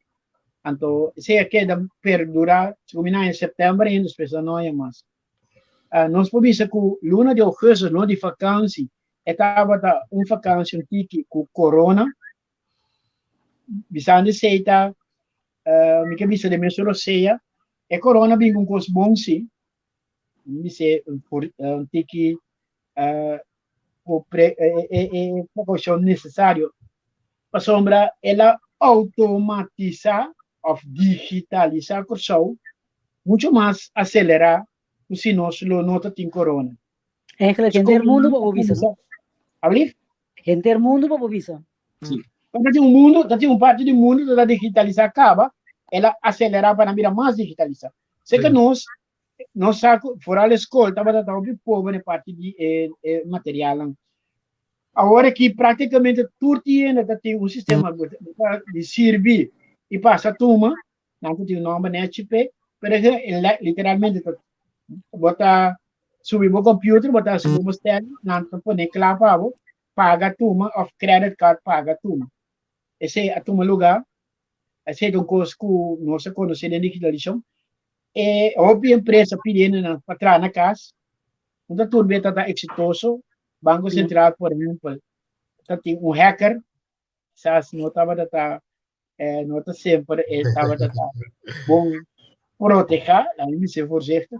Anto esei a keda perdurá, segun mi nan en sèptèmber ainda, despues nan no haña mas. Nos por bisa ku luna di ougùstus, luna di fakansi, e tabata un fakansi un tiki ku korona. Bisando esei ta, mi ke bisa den mesun rosea, e korona bin ku un kos bon si, mi bis'é un tiki ku e prekoushon nesesario, pasobra el a outomatisá òf digitalisá Kòrsou muchu mas aselerá ku si nos lo no ta tin korona. Eigenlijk henter mundu bo por bisa, no? Alblief? Henter mundu bo por bisa. Sí. Ta tin un mundu, ta tin un parti di mundu ta digitalisá kaba, el a aselerá pa nan bira mas digitalisá. Seke nos, nos sa ku foral e skol tabata ta hopi pober e parti di e e materialnan. Awor aki praktikamente tur tienda ta tin un sistema di sirbi i pasa tuma, nan ta tin un nòmber nèchi p'e, pero e literalmente ta bo ta subi bo computer, bo ta hasi bo bestelling, nan ta pone kla pa bo, paga tuma of credit card paga tuma. Esei a tuma luga, esei ta un kos ku nos a konosé den digitalisashon. E hopi empresa pidi hendenan pa traha na kas, no ta tur bes ta ta eksitoso. Banko Sentral por ehempel ta tin un hacker, kisas no tabata ta no ta semper e tabata ta bon protehá, laat mi ser voorzichtig.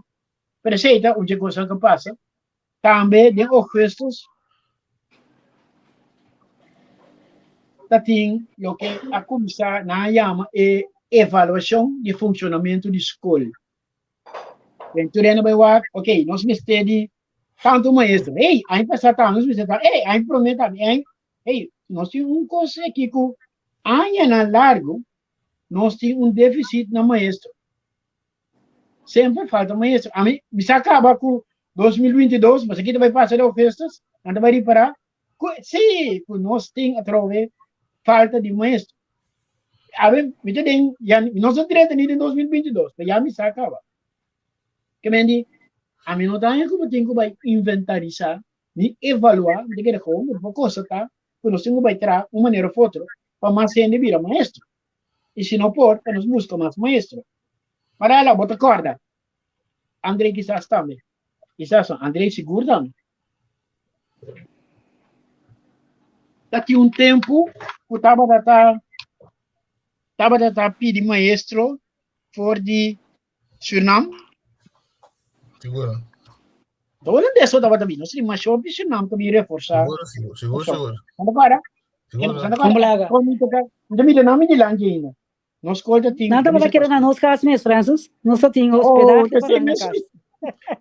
Pero esei ta un dje kosnan ku pasa. Tambe den ougùstus ta tin loke a kuminsá nan a yama e evaluashon di funshonamentu di skol. Den tur hende bai wak, ok, nos mester di tantu maestro. Hey, aña pasá ta nos mester ta, hey, aña promé ta, hey, hey, nos tin un kos aki ku añanan largu nos tin un defisit na maestro. Semper falta maestro. Ami, mi sa kaba ku 2022, mas aki ta bai pasa de ougùstus, nan ta bai ripará ku sí, ku nos tin atrobe falta di maestro. Awe, mi ta den, ya, nos a drenta ni den 2022, pero ya mi sa kaba. Ke men di, ami no ta haña ku bo tin ku bai inventarisá ni evaluá, mi ta kere gewoon, bo por konstatá ku nos tin ku bai traha un manera of otro pa mas hende bira maestro. I si no por, pa nos buska mas maestro. Marela, bo ta kòrda? André kisas tambe. Kisas no, André sigur tambe. Ta tin un tempu ku tabata ta tabata ta pidi maestro for di Surinam. Siguro. Ta holandés tabata bini. Nos tin masha hopi Surinam ta bin reforsá. Siguro, siguro, siguro, siguro. Santa Clara. Siguro. Santa Clara. Como mi toca, mi ta mira nan mi dilanti ainda. Nos skol ta tin. Nan tabata kere na nos kas mes, Francis. Nos ta tin hospedaje oh, pa nan na kas.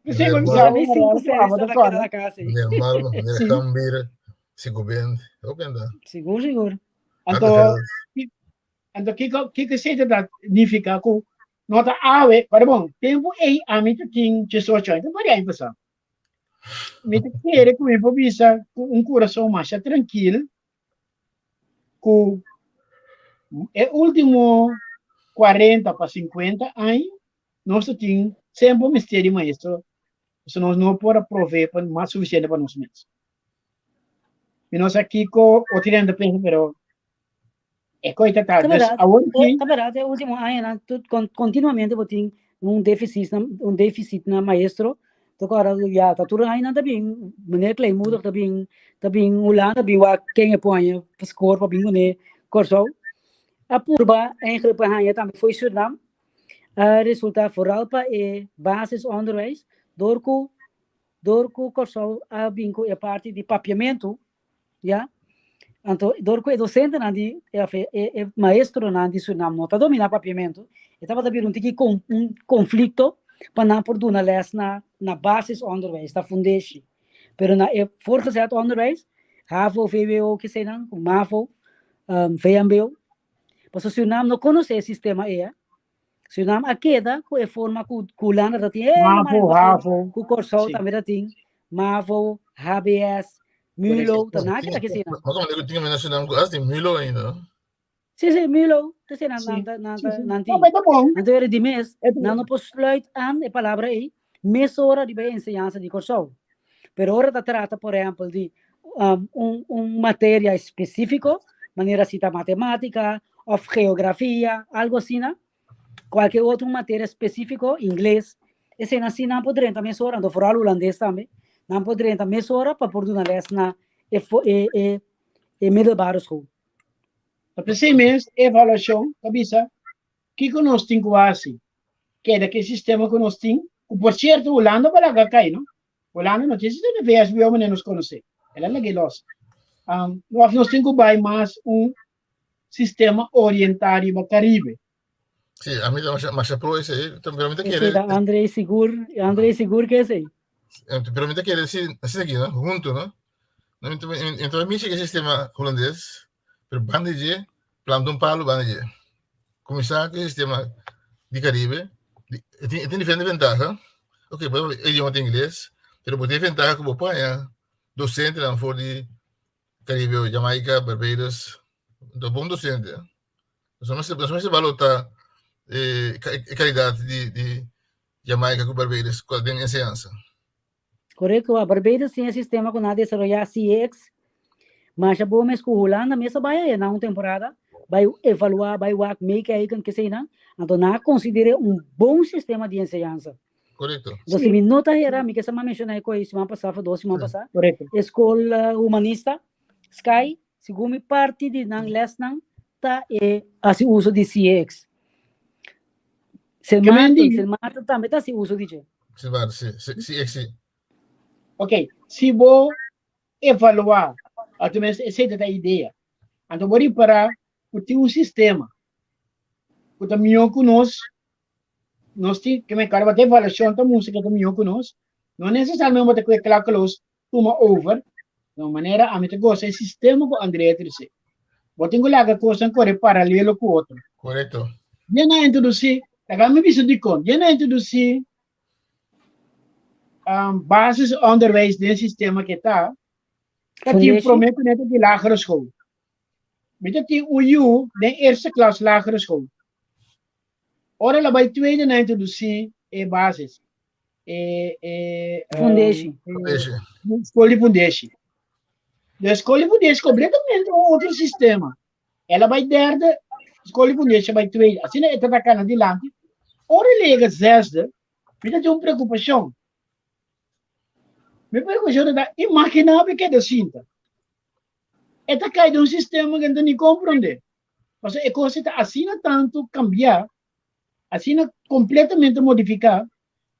Pensei Meneer que Barro. Mi cinco series tabata kere na kas. Meneer Marlon, meneer Sí. Gambir, Sigubend. Hopi anda. Sigur, sigur. Anto, anto kiko kiko esei ta nifica ku no ta awe, pero bon, tempo ei ami ta tin 18 aña, ta aña pasá. Mi ta kere ku mi por bisa ku un kurason masha trankil ku e último 40 pa 50 aña nos ta tin semper mester di maestro, so nos no por a provee pa mas sufisiente pa nos mes. Mi no sa kiko otro hende ta pensa, pero e koi ta ta. Ta Dus berdad, awor ki ta berdad, e último añanan tut con, continuamente bo tin un déficit na, un déficit na maestro. Toko ora ya ta tur añanan ta bin, meneer Kleinmoedig ta bin, ta bin Hulanda bin wak ken e poña pa score pa bin kuné Kòrsou. A purba eigenlijk pa haña tambe fo'i Surinam. A resulta vooral pa e basisonderwijs dor ku dor ku Kòrsou a bin ku e parti di papiamentu ya. Anto dor ku e dosentenan di e e maestronan di Surinam no ta dominá papiamentu, e tabata bira un tiki kon un konflikto pa nan por duna lès na na basisonderwijs, na fundeshi. Pero na e voortgezet onderwijs, havo, vwo, keseinan, mavo, vmbo, pasobra Surinam no konosé e sistema ei. Surinam a keda ku e forma ku Hulanda ta tin, eh, Mavo, havo. Ku Kòrsou Sí. tambe ta tin, Mavo, HBS, Mulo, ta nan keda kesina. Mas o menos tin na Surinam ku as tin Mulo ainda, no? Sí, sí, Mulo, kesina nan ta nan ta nan tin. No, pero ta bon. Anto era di mes, E ta nan no por sluit aan e palabra ei mesora riba e enseñansa di Kòrsou. Pero ora ta trata, por ehèmpel, di um, un, un materia específico, manera si ta matemática of geografia, algo asina, cualquier otro materia específico, inglés, esei nan sí nan por drenta mesora, anto vooral holandés tambe, nan por drenta mesora pa por duna les na e, e, e, e middelbare school. Ta p'esei mes evaluashon ta bisa kiko nos tin ku hasi. Keda ku e sistema ku nos tin, ku por sierto Hulanda por laga kai, no? Hulanda no tin sistema di VSBO manera nos konosé. El a lag'é los. Um, of nos tin ku bai mas un sistema orientá riba Karibe. Sí, a mi ta masha, masha pro esei, pero mi ta Esei kere, ta André sigur, André sigur ke esei. pero mi ta kere si, asina aki, no? Hunto, no? No, mi ta, mi ta mishi ke sistema hulandes, pero banda di dje, planta un palo banda di dje. Kuminsá ku e sistema di Karibe, e tin, e tin diferente ventaha. Ok, por ejemplo, e idioma ta ingles, pero bo tin e ventaha ku bo por haña dosentenan for di Karibe, Jamaica, Barbados, ta bon dosente. Nos no mester, nos mester balota e, e kalidat di, di Jamaica ku Barbados den enseñansa. Korekto, a Barbados tin e sistema ku nan a desaroyá CX. Masha bo mes ku Hulanda mes a bai aya na un temporada, bai evaluá, bai wak, meekijken, keseinan. Anto nan a konsider'é un bon sistema di enseñansa. Korekto. Entonces, si mi no ta hera, mi ke sa menshoná e koe siman pasá of dos siman pasá. Korekto. E skol humanista, Sky, segun mi parti di nan lèsnan ta e hasi uso di CX. Sint Ke men Maarten, di? Sint Maarten tambe ta hasi uso di dje. Sint Maarten, sí, sí, sí, sí. Ok, si bo evaluá, o tenminste esei ta ta idea, anto bo ripará ku tin un sistema ku ta mihó ku nos, nos tin, ke men kòrda bo ta evaluashon ta mustra ku ta mihó ku nos, no nesesariamente bo ta kue klakkeloos tuma over, di un manera ami ta gosa e sistema ku Andrea trese. Bo tin ku laga kosnan kore paralelo ku otro. Korekto. Yen a introdusí, laga mi bisa dikon, yen a introdusí um, basisonderwijs den sistema ke ta, ta tin Fundeshi. promé ku neta di lagere school. Mi ta tin un yu den eerste klas lagere school. Ora el a bai tweede na introdusí e basis. E, e, Fundeshi. Fundeshi. Skol di fundeshi. De skol di fundeshi kompletamente un otro sistema. El a bai derde, skol di fundeshi a bai tweede. Asina e tabata kana dilanti. Ora el yega zesde, mi ta tin un preokupashon. Mi preokupashon ta imaginá mi keda sinta. E ta kai den un sistema ku no ta ni komprondé. Pasobra e kos ta asina tantu kambiá, asina kompletamente modifiká,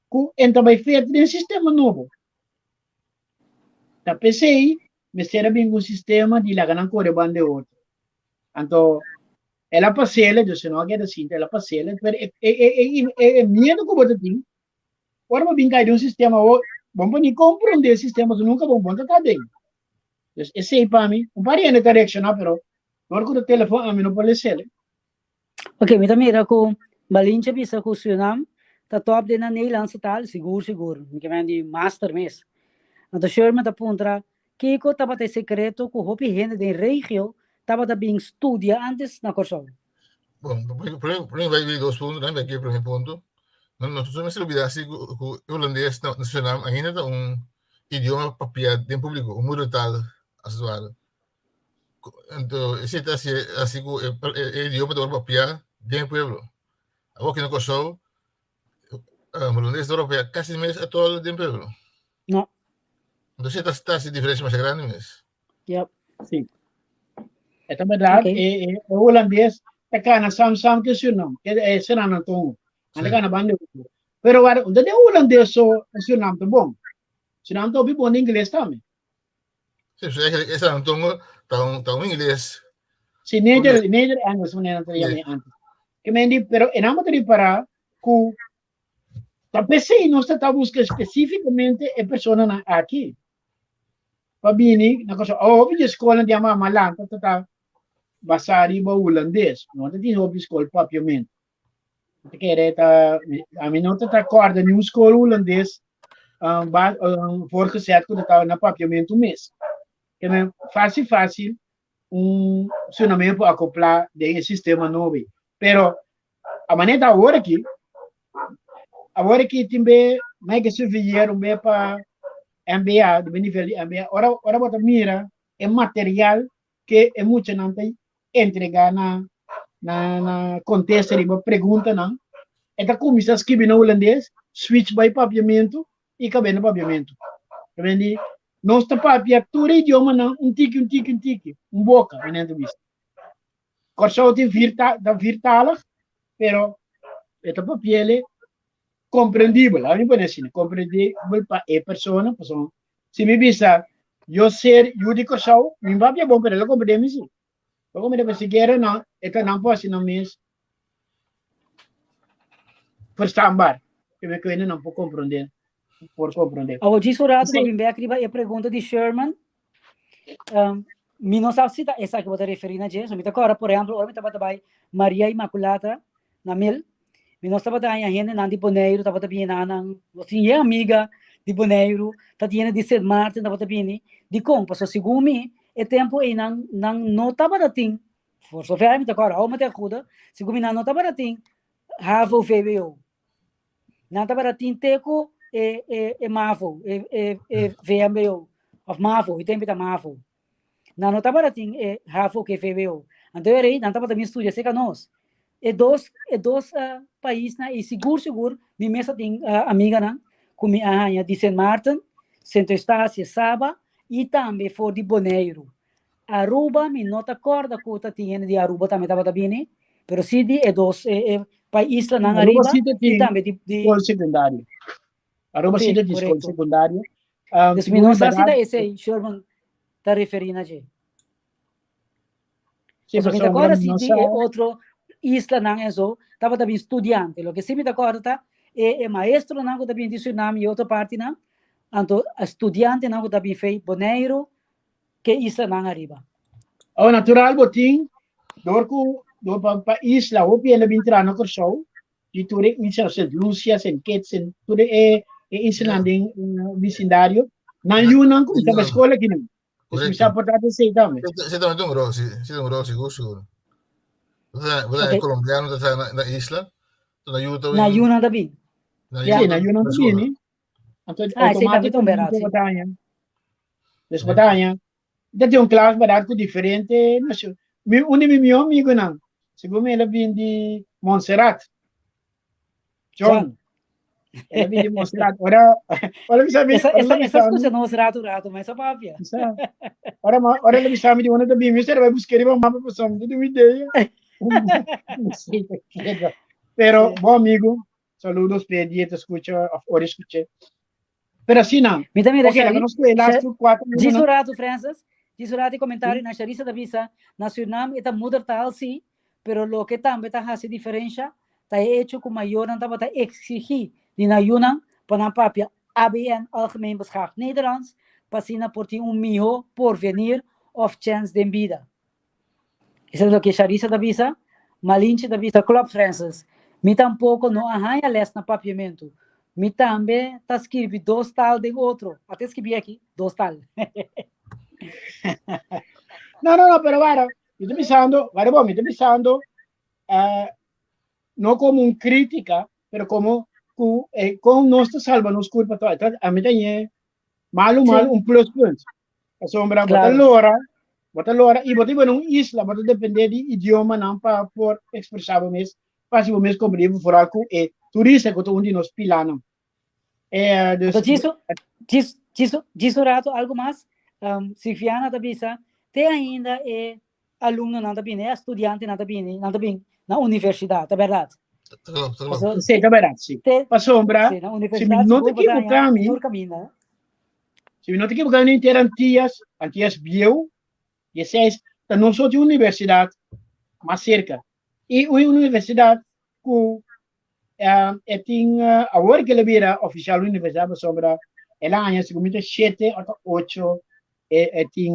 ku e ta bai fet den sistema nobo. Ta p'esei mester a bin ku un sistema di laga nan kore banda e otro. Anto. El a pas'é, dus e no a keda sinta, el a pas'é, pero e, e, e, e, e, e miedo ku bo ta tin, ora bo bin kai den un sistema, bo, bo no por ni komprondé e sistema, so nunka bo bon ta ta den. Dus esei pa mi, un par di hende ta reakshoná, pero dor ku ta telefon ami no por les'é. Ok, mi ta mira ku Malinche bisa ku Surinam ta top den nan Nederlandse taal, sigur sigur, mi ke men di master mes. Anto Sherman ta puntra kiko tabata e sekreto ku hopi hende den regio tabata bin studia antes na Kòrsou. Bon, prome bai dos punto, dan bai ki prome punto. No, no mester olbida si ku e hulandes na Surinam ainda ta un idioma papia den públiko, un moedertaal as het ware. Anto esei ta hasi hasi ku e e idioma ta wòrdu papiá den e pueblo. Awor aki na Kòrsou hulandes ta wòrdu papiá kasi mes atòl den pueblo. No. Anto esei ta ta hasi diferensha masha grandi mes. Yep. Sí. E ta berdad, Okay. e, e, e hulandes ta kana sam sam ke Surinam, ke e Sranan Tongo. Nan ta Sí. kana banda otro. Pero war, unda den hulandes so Surinam ta bon. Surinam ta hopi bon den ingles tambe. Sí, pues eigenlijk is dat tongo ta un ta un ingles. Sí, Neder, Neder Engels, wanneer dat Sí. antes. Ke men di, pero en amo te ripará ku ta p'esei nos ta ta buska spesífikamente e personanan aki. Pa bini na Kòrsou. Awor hopi di e skolnan di a mama lanta ta ta basá riba hulandes. No ta tin hopi skol papiamentu. Mi ta kere ta, ami no ta ta kòrda niun skol hulandes um, ba, um, voorgezet ku ta ta na papiamentu mes. Ke men fásil fásil un funcionamento por acoplá den e sistema nobo. Pero a manera ta awor aki, awor aki tin be mai ke surveilleer un be pa MBA, di nivel di MBA. Ora ora bo ta mira e material ke e muchanan ta entregá na na na kontesta riba preguntanan, e ta kuminsá skibi na hulandes, switch bai papiamentu i kab'é na papiamentu. Ta bini nos ta papia tur e idiomanan un tiki un tiki un tiki, un boka, manera ta bisa. Kòrsou tin vier ta ta viertalig, pero e ta papi'el komprendibel, ami pone asina, komprendibel pa e persona, pasobra si mi bisa yo ser yu di Kòrsou, mi no papia bon, pero el a komprendé mi si. Lo komprendé, pero sikiera nan, e ta nan por hasi nan mes verstaanbaar, ke mi kende nan por komprendé, por komprendé. Awor djis un rato pa Sí. bin bek riba e pregunta di Sherman. Um, mi no sa si ta esaki bo ta referí na dje, so mi ta kòrda por ehèmpel ora mi tabata bai Maria Immaculata na Mil, mi nos tabata haña hendenan di Boneiru tabata bini na nan, nos tin yen amiga di Boneiru, ta tin hende di Sint Maarten tabata bini, dikon? Pasobra segun mi e tempu ei nan nan no tabata tin, for zover mi ta kòrda, hou mi ta ajuda, segun mi nan no tabata tin havo vwo. Nan tabata tin te ku e e e mavo, e e e VMBO of mavo, e tempu ta mavo. Nan no tabata tin e havo ku e VWO. Anto e rei nan tabata bin studia serka nos. E dos e dos uh, paisnan i sigur sigur mi mes a tin uh, amiganan ku mi a haña di Sint Maarten, Sint Eustatius, Saba i tambe for di Boneiru. Aruba mi no ta kòrda ku ta tin hende di Aruba tambe tabata bini, pero si di e dos e e paislanan Aruba ariba sí ta i tin tambe di di skol sekundario. Aruba sí Sí, ta tin skol korekto. sekundario. Um, Dus mi segun no mi sa si ta bèrdat, esei Sherman ta referí na dje. sí, Pasobra mi ta pasobra kòrda mi si no di sa. e otro islanan en so tabata bin studiante. Loke si mi ta kòrda ta e e maestronan ku ta bin di Surinam i otro partinan, anto studiantenan ku ta bin fei Boneiru, ke islanan ariba. Oh, natural bo tin dor ku dor pa pa isla hopi hende bin traha na Kòrsou di tur e isla Sint Lucia, Sint Kitts, Sint tur e e islanan den bisindario. Nan yunan kuminsá bai skol akinan. Dus mi sa por ta esei tambe. Esei tambe ta un rol, si. Esei ta un rol sigur sigur. Bo ta bo ta Okay. colombiano ta traha na na isla, na yu ta Na bin yunan ta bin. na Ya. yu Sí, ta nan yunan na ta skola. bini. Anto Ah, esei tambe ta un bèrdat, automáticamente sí. bo ta haña. Dus bo ta haña. Ta tin un klas bèrdat ku diferente nashon. Mi un di mi mihó amigunan, segun mi el a bin di Montserrat. John. John. El a bin di Montserrat. Ora ora bisa mi, Esa ora esa el a esa bisa mi, skucha nos ratu ratu, ma esa papia. bisa, ora ma ora el a bisa mi di unda ta bin, mi sera bai busk'é riba mapa pasobra mi ta tin un idea. No sé ta keda. Pero Sí. bon amigo, Saludos p'e dia ta scucha of ora scuché. Pero asina, Mi ta mira ok, laga Shari, nos koe laatste cuatro Djis minuto. un rato, Francis. Djis un rato e comentario na Sharissa ta bisa, na Surinam e ta moedertaal si, Pero loke tambe ta hasi diferensha ta e echo ku mayornan tabata eksigí di nan yunan pa nan papia ABN, Algemeen Beschaafd Nederlands, pa asina por tin un mihó porvenir òf chèns den bida. Esei ta loke Sharissa ta bisa. Malinche ta bisa, Klopt Francis, mi tampoko no a haña lès na papiamentu. Mi tambe ta skirbi dos tal den otro. Ata e skirbi aki, dos tal. No, no, no, pero wara, mi ta bisando, wara bo, mi ta bisando, eh, no como un crítica, pero como cu eh, con nos ta salva nos culpa to. A mi ta ñe malo malo un pluspunt. Pasobra bo ta lora, bo ta lora y bo ta biba na un isla, bo ta depende di idiomanan pa por expresa bo mes, pa haci bo mes comprende, vooral cu e turista cu ta un di nos pilanan. Eh, dus, Anto djis, djis, djis, djis un rato algo mas. Um, Silviana ta bisa, te ainda e alumnonan ta bini, e studiantenan ta bini, nan ta bin na universidad, ta berdad? Klopt, klopt. Paso, Sí, ta berdad, sí. te, Pasobra, sí, na si mi universidad no te sigur bo ta haña equivoca mi, tur caminda. si mi no te equivoca mi henter Antillas, Antillas Bieu, y esei ta nos so tin universidad mas cerca. Y un universidad cu E tin awor ke el a bira ofisial universidat pasobra el a haña segun mi ta shete òf ta ocho e tin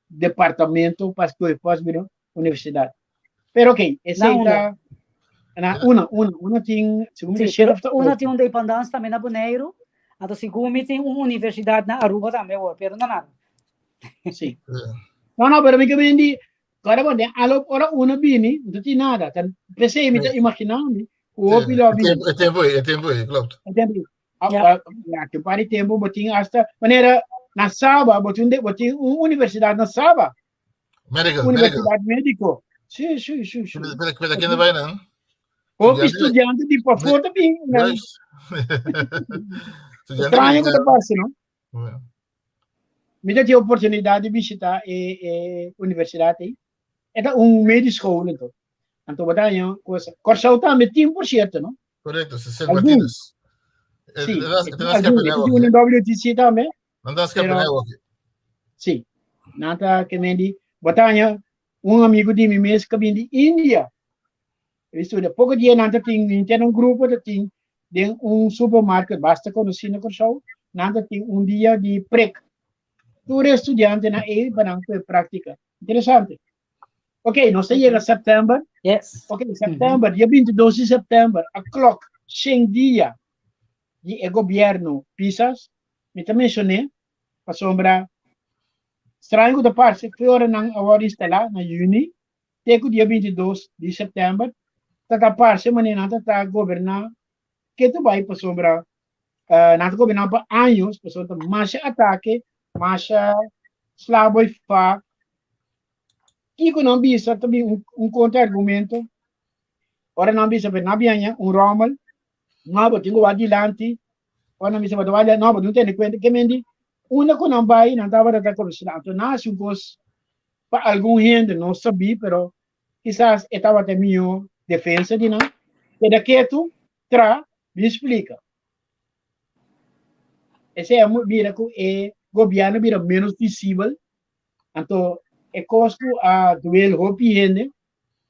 departamento pa skohe pa bira universidat. Pero ok, Na esei unda? ta na una una una tin segun mi ta Sí, shete pero òf ta una tin ocho. un dependance tambe na Boneiru, anto segun mi tin un universidat na Aruba tambe awor, pero no nada. Sí. No, no, pero mi ke bini Ora bo den alo ora uno bini, no tin nada. Ta p'esei mi ta imaginá mi ku hopi lo bini. E tempo ei, e tempo ei, klopt. E tempo ei. Ja. Ja, ke par di tempo bo tin hasta manera na Saba, bo tin bo tin un universidad na Saba. Medical, medical. Universidad médico. Sí, sí, sí, sí. Pero, pero, kende bai nan? Hopi estudiante di pafó ta bin. Juist. Extraño ku ta pasa, no? Mi ta tin oportunidat di bishita e e universidat ei. E ta un medisch school anto. Anto bo ta haña cosa. Kòrsou tambe tin por sierto, no? Korekto, Sint Algun. Martinus. Sí, e tin algun. E tin un WTC tambe. Nan ta Pero, skepenij ook. sí, nan ta ke men di, bo ta haña un amigu di mi mes ku a bin di India. E studia. Poko dia nan ta tin, henter un grupo ta tin den un supermarket basta konosí na Kòrsou, nan ta tin un dia di prek. Tur e studiantenan ei pa nan kue práktika. Interesante. Ok, nos ta yega sèptèmber. Yes. Ok, sèptèmber, dia 22 di sèptèmber, a klòk shen dia di e gobièrnu Pisas. Mi ta menshon'é pasobra straño ku ta parse ku e ora nan a wòrdu instalá na yüni, te ku dia 22 di sèptèmber ta ta parse manera nan ta ta goberná ketu bai pasobra nan ta goberná pa años pasobra ta masha atake, masha sla bo i fa. Kiko nan bisa ta bin un kontra argumento ora nan bisa pero nan biaña un ròmel no bo tin ku wak dilanti ora nan bisa bo ta wak dilanti no bo no tene kuenta ke men di unda ku nan bai nan tabata ta komensá anto nan hasi un kos Pa algun hende no sabí, pero kisas e tabata e mihó defensa di nan. Keda ketu, tra, bin splika. Esei a bira ku e gobièrnu bira ménos visibel, anto e kos ku a duel hopi hende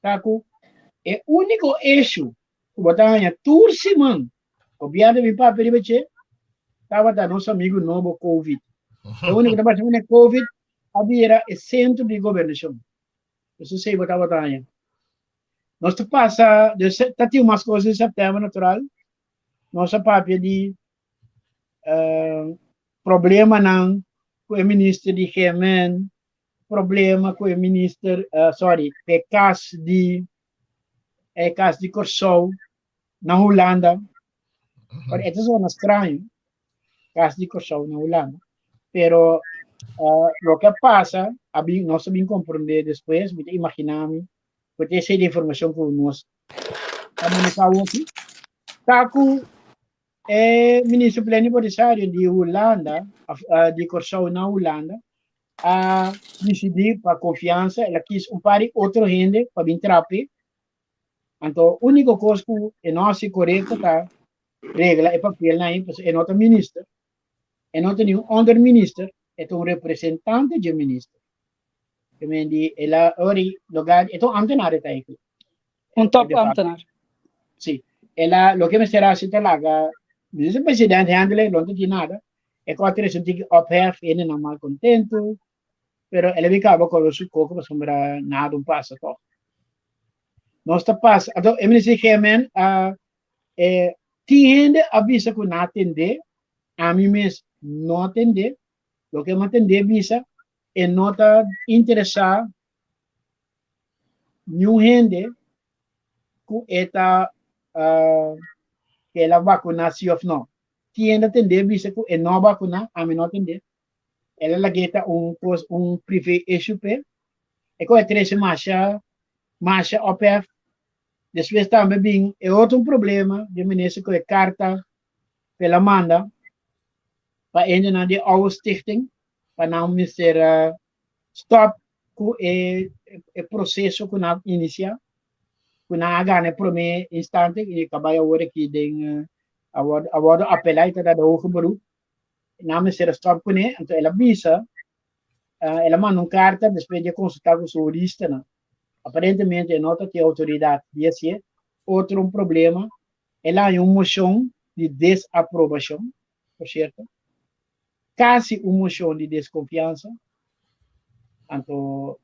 ta ku e úniko eshu ku bo ta haña tur siman Gobièrnu bin papia riba dje, tabata nos amigu nobo Covid. E úniko tabata una Covid a bira e sentro di gobernashon. Eso sei bo tabata haña. Nos ta pasa, dus ta tin mas kos den sèptèmber natural. Nos a papia di uh, problemanan ku e minister di GMN, problema ku e minister, uh, sorry, e kas di e kas di Kòrsou na Hulanda. Pero e ta zona straño, kas di Kòrsou na Hulanda. Pero uh, loke a pasa, a bin, nos a bin komprendé despues, mi ta imaginá mi, ku ta esei di informashon ku nos a maneha awoki, ta ku e minister plenipotensiario di Hulanda, of, uh, di Kòrsou na Hulanda, a disidí pa konfiansa, el a kis un par di otro hende pa bin trape. Anto úniko kos ku e no hasi korekto ta regla e papelnan ei, pasobra e no ta minister, e no ta niun onderminister, e ta un representante dje minister. Ke men di el a ori loga e ta un ambtenaar e ta eigenlijk. Un top ambtenaar. Si. El a loke mester hasi ta laga minister president handle lo no ta tin nada. E kos a trese un tiki ophef hendenan mal kontentu pero el a bin kaba kolo su koko pasobra nada un pasa tog. Nos ta pasa anto e minister GMN a e tin hende a bisa ku nan a tende ami mes no a tende loke mi a tende bisa e no ta interesá niun hende ku e ta ku el a vakuná si òf no. Tin hende a tendé bisa ku e no a vakuná, ami no a tendé. El a lag'é ta un kos, un privé issue p'e. E kohe trese masha, masha ophef. Despues tambe bin e otro un problema di e minister ku e karta ku el a manda pa hendenan di Oude Stichting pa nan mester stop ku e e proseso ku nan a inisiá, ku nan a gana e promé instante i ta bai awor aki den a wòrdu a wòrdu apelá i ta da hoger beroep. Nan mester a stop kuné, anto el a bisa, el a manda un karta despues di a konsultá ku su huristanan. Aparentemente e no ta tin outoridat di hasié. Otro un problema, el a haña un moshon di desaprobashon, por sierto. Kasi un moshon di deskonfiansa, anto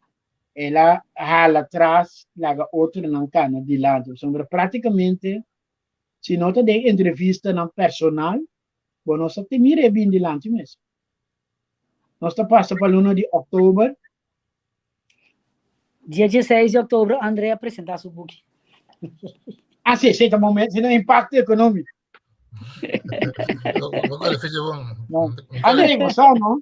el a hala tras laga otronan kana dilanti. Pasobra práktikamente si no ta den entrevistanan personal, bo no sa te mira e bin dilanti mes. Nos ta pasa pa luna di òktober. Dia dieseis di òktober André a presentá su buki. Ah, sí, sí, ta momento, sí, impacto económico. No. André, bo sa, no?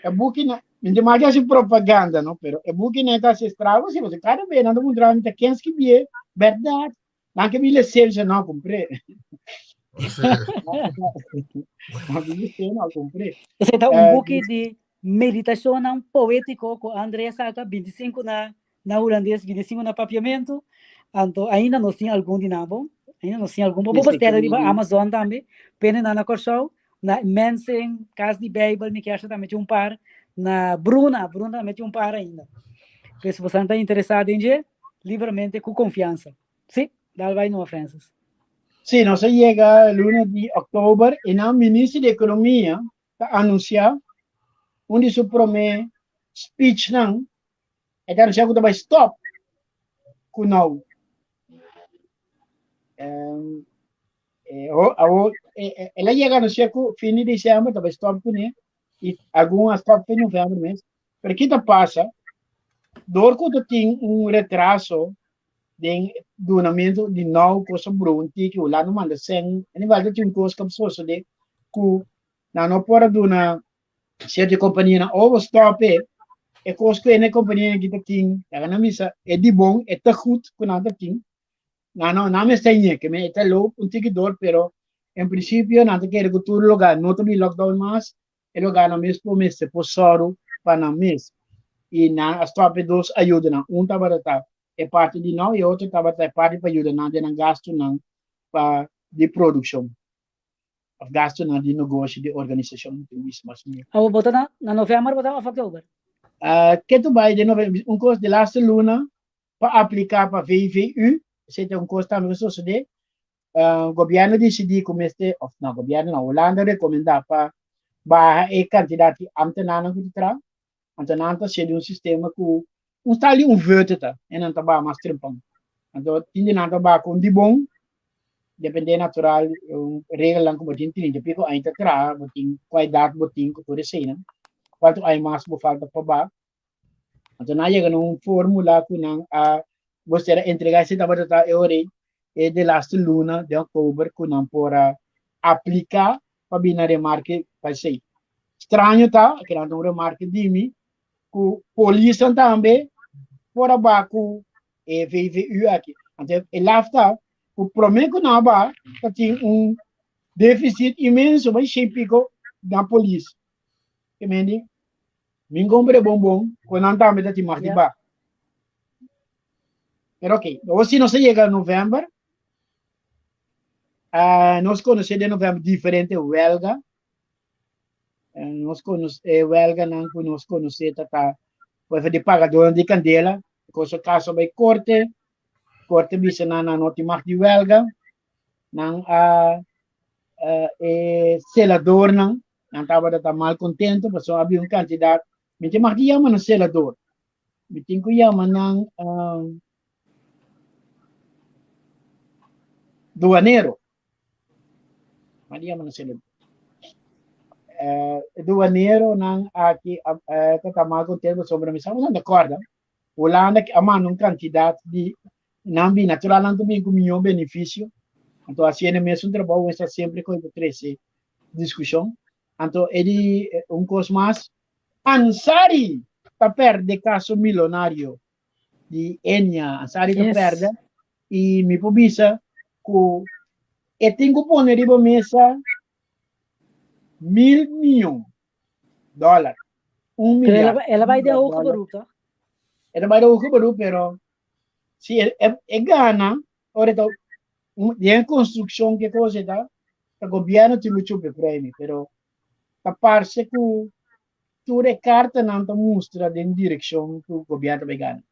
E buki na, mi te maki hasi propaganda, no? Pero e buki na ta hasi estrago, sí, porque cada vez nan ta puntra mi ta ken skibié, berdad. Nan ke mi lesé, mi no, compré. Nan ke lesé, no, compré. Ese ta un buki di meditashonnan poétiko ku André a saka, 25 na na hulandes, 25 na papiamentu. Anto ainda nos tin algun di nan bon. Ainda nos tin algun. Bo por stera riba Amazon tambe. Pene nan na Kòrsou, na Mensen, Kas di Beibel, mi kier sa tambe tin un par. Na Bruna, Bruna tambe tin un par ainda. Pues si boso ta interesá den dje, libramente ku konfiansa. Sí, dal bai numa Francis. Sí, nos a yega luna di òktober i nan minister di ekonomia ta anunsiá un di su promé speechnan. E ta anunciá ku ta bai stop ku nou. Um, eh, oh, awo, eh, eh, el a yega anunciá ku fin di diciember ta bai stop kuné i algun a stop fin november mes. Pero ki ta pasa? Door ku ta tin un retraso den dunamento di nou kosa brun tiki Hulanda manda sen, en igual ta tin un kos ku sosode ku nan no por a duna Cierto e companianan o bo stop e, e cos cu e companianan aki ta tin, laga nan bisa e di bon, e ta goed cu nan ta tin, nan no, nan mester ñe, ke men e ta loop un tiki door, pero en principio nan ta kere cu tur lugar no ta bin lockdown mas, e lugarnan mes por mester por sòru pa nan mes. Y nan a stop e dos ayudanan, un tabata ta e parti di nou y e otro tabata e parti pa yuda nan den nan gastunan pa di produccion. Of gastunan di negoshi di organisashon tin bisa mas o menos. Awo bo ta na na november bo ta of oktober? Ke tu bai den november un kos di laste luna pa apliká pa VVU, esei ta un kos tambe ku sosodé. Gobièrnu disidí ku mester of no gobièrnu no Hulanda rekomendá pa baha e kantidat di ámtenarnan ku ta traha. Anto nan ta hasié di un sistema ku un sta li un veute ta e nan ta baha mas trempan. Anto tin di nan ta baha ku un di bon depende natural un regelnan ku bo tin 30 piko aña ta traha bo tin kua edat bo tin ku tur eseinan kuantu aña mas bo falta pa baha. Anto nan a yega na un formula ku nan a bo ser a entrega esei tabata ta e ora ei e de laste luna di oktober ku nan por a aplika pa bini na remarke pa esei. Straño ta, ke nan ta un remarke di mi, ku polisnan tambe por a ba ku e VVU aki. Anto e laf ta ku promé ku nan a ba ta tin un defisit inmenso, bai shen piko na polis. Ke mende, mi kompre bon bon ku nan tambe ta tin mag di ba. Pero ok, awor si nos a yega november, nos konosé den november diferente welga. Nos konosé welganan ku nos konosé ta ta. Pues di pagadornan di kandela, kosa kaso bai korte, korte bisa nan nan no tin mag di welga, nan a e seladornan, nan tabata ta mal kontento pasobra a bin un kantidat, mi tin mag di yama nan selador, mi tin ku yama nan duanero. Mag di yama nan selador. E duaneronan aki ta ta mal kontento pasobra mi sa ku nan ta kòrda Hulanda a manda un kantidat di nan bin natural nan ta bin ku mihó benefisio anto hasiendo e mesun trabou esta semper ku ta trese diskushon anto e di un kos mas Ansari ta perde kaso milonario di Enia Ansari ta perde i mi por bisa ku e tin ku pone riba mesa 1000 miyon dòler. Un Pero milyar. el a bai den hoger beroep, toch? El a bai den hoger beroep, pero si e, e, e gana, ora ta den construcción ke cosa ta, ta gobierno tin ku chupa e premio, pero ta parse ku tur e kartanan ta mustra den direkshon ku gobierno ta bai gana.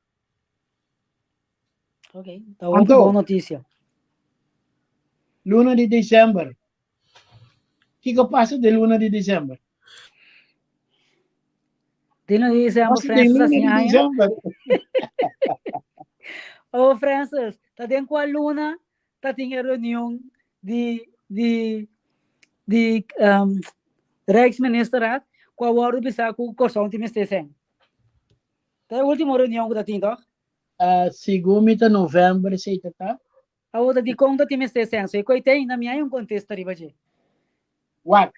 Ok, ta hopi Anto, bon noticia. Luna di december. Kiko pasa den luna di december? Den luna di december, Pasa den Francis luna así di aña. december. Oh, Francis, ta den cual luna ta tin e reunion di di di um, Rijksministerraad cu a wordo bisa cu Corsou tin mester sen. Ta e ultimo reunion cu ta tin, toch? Segun mi ta november esey ta ta. Awor ta dikon ta tin mester senso? E koe te ainda mi hay un kontesta riba dje. Wak,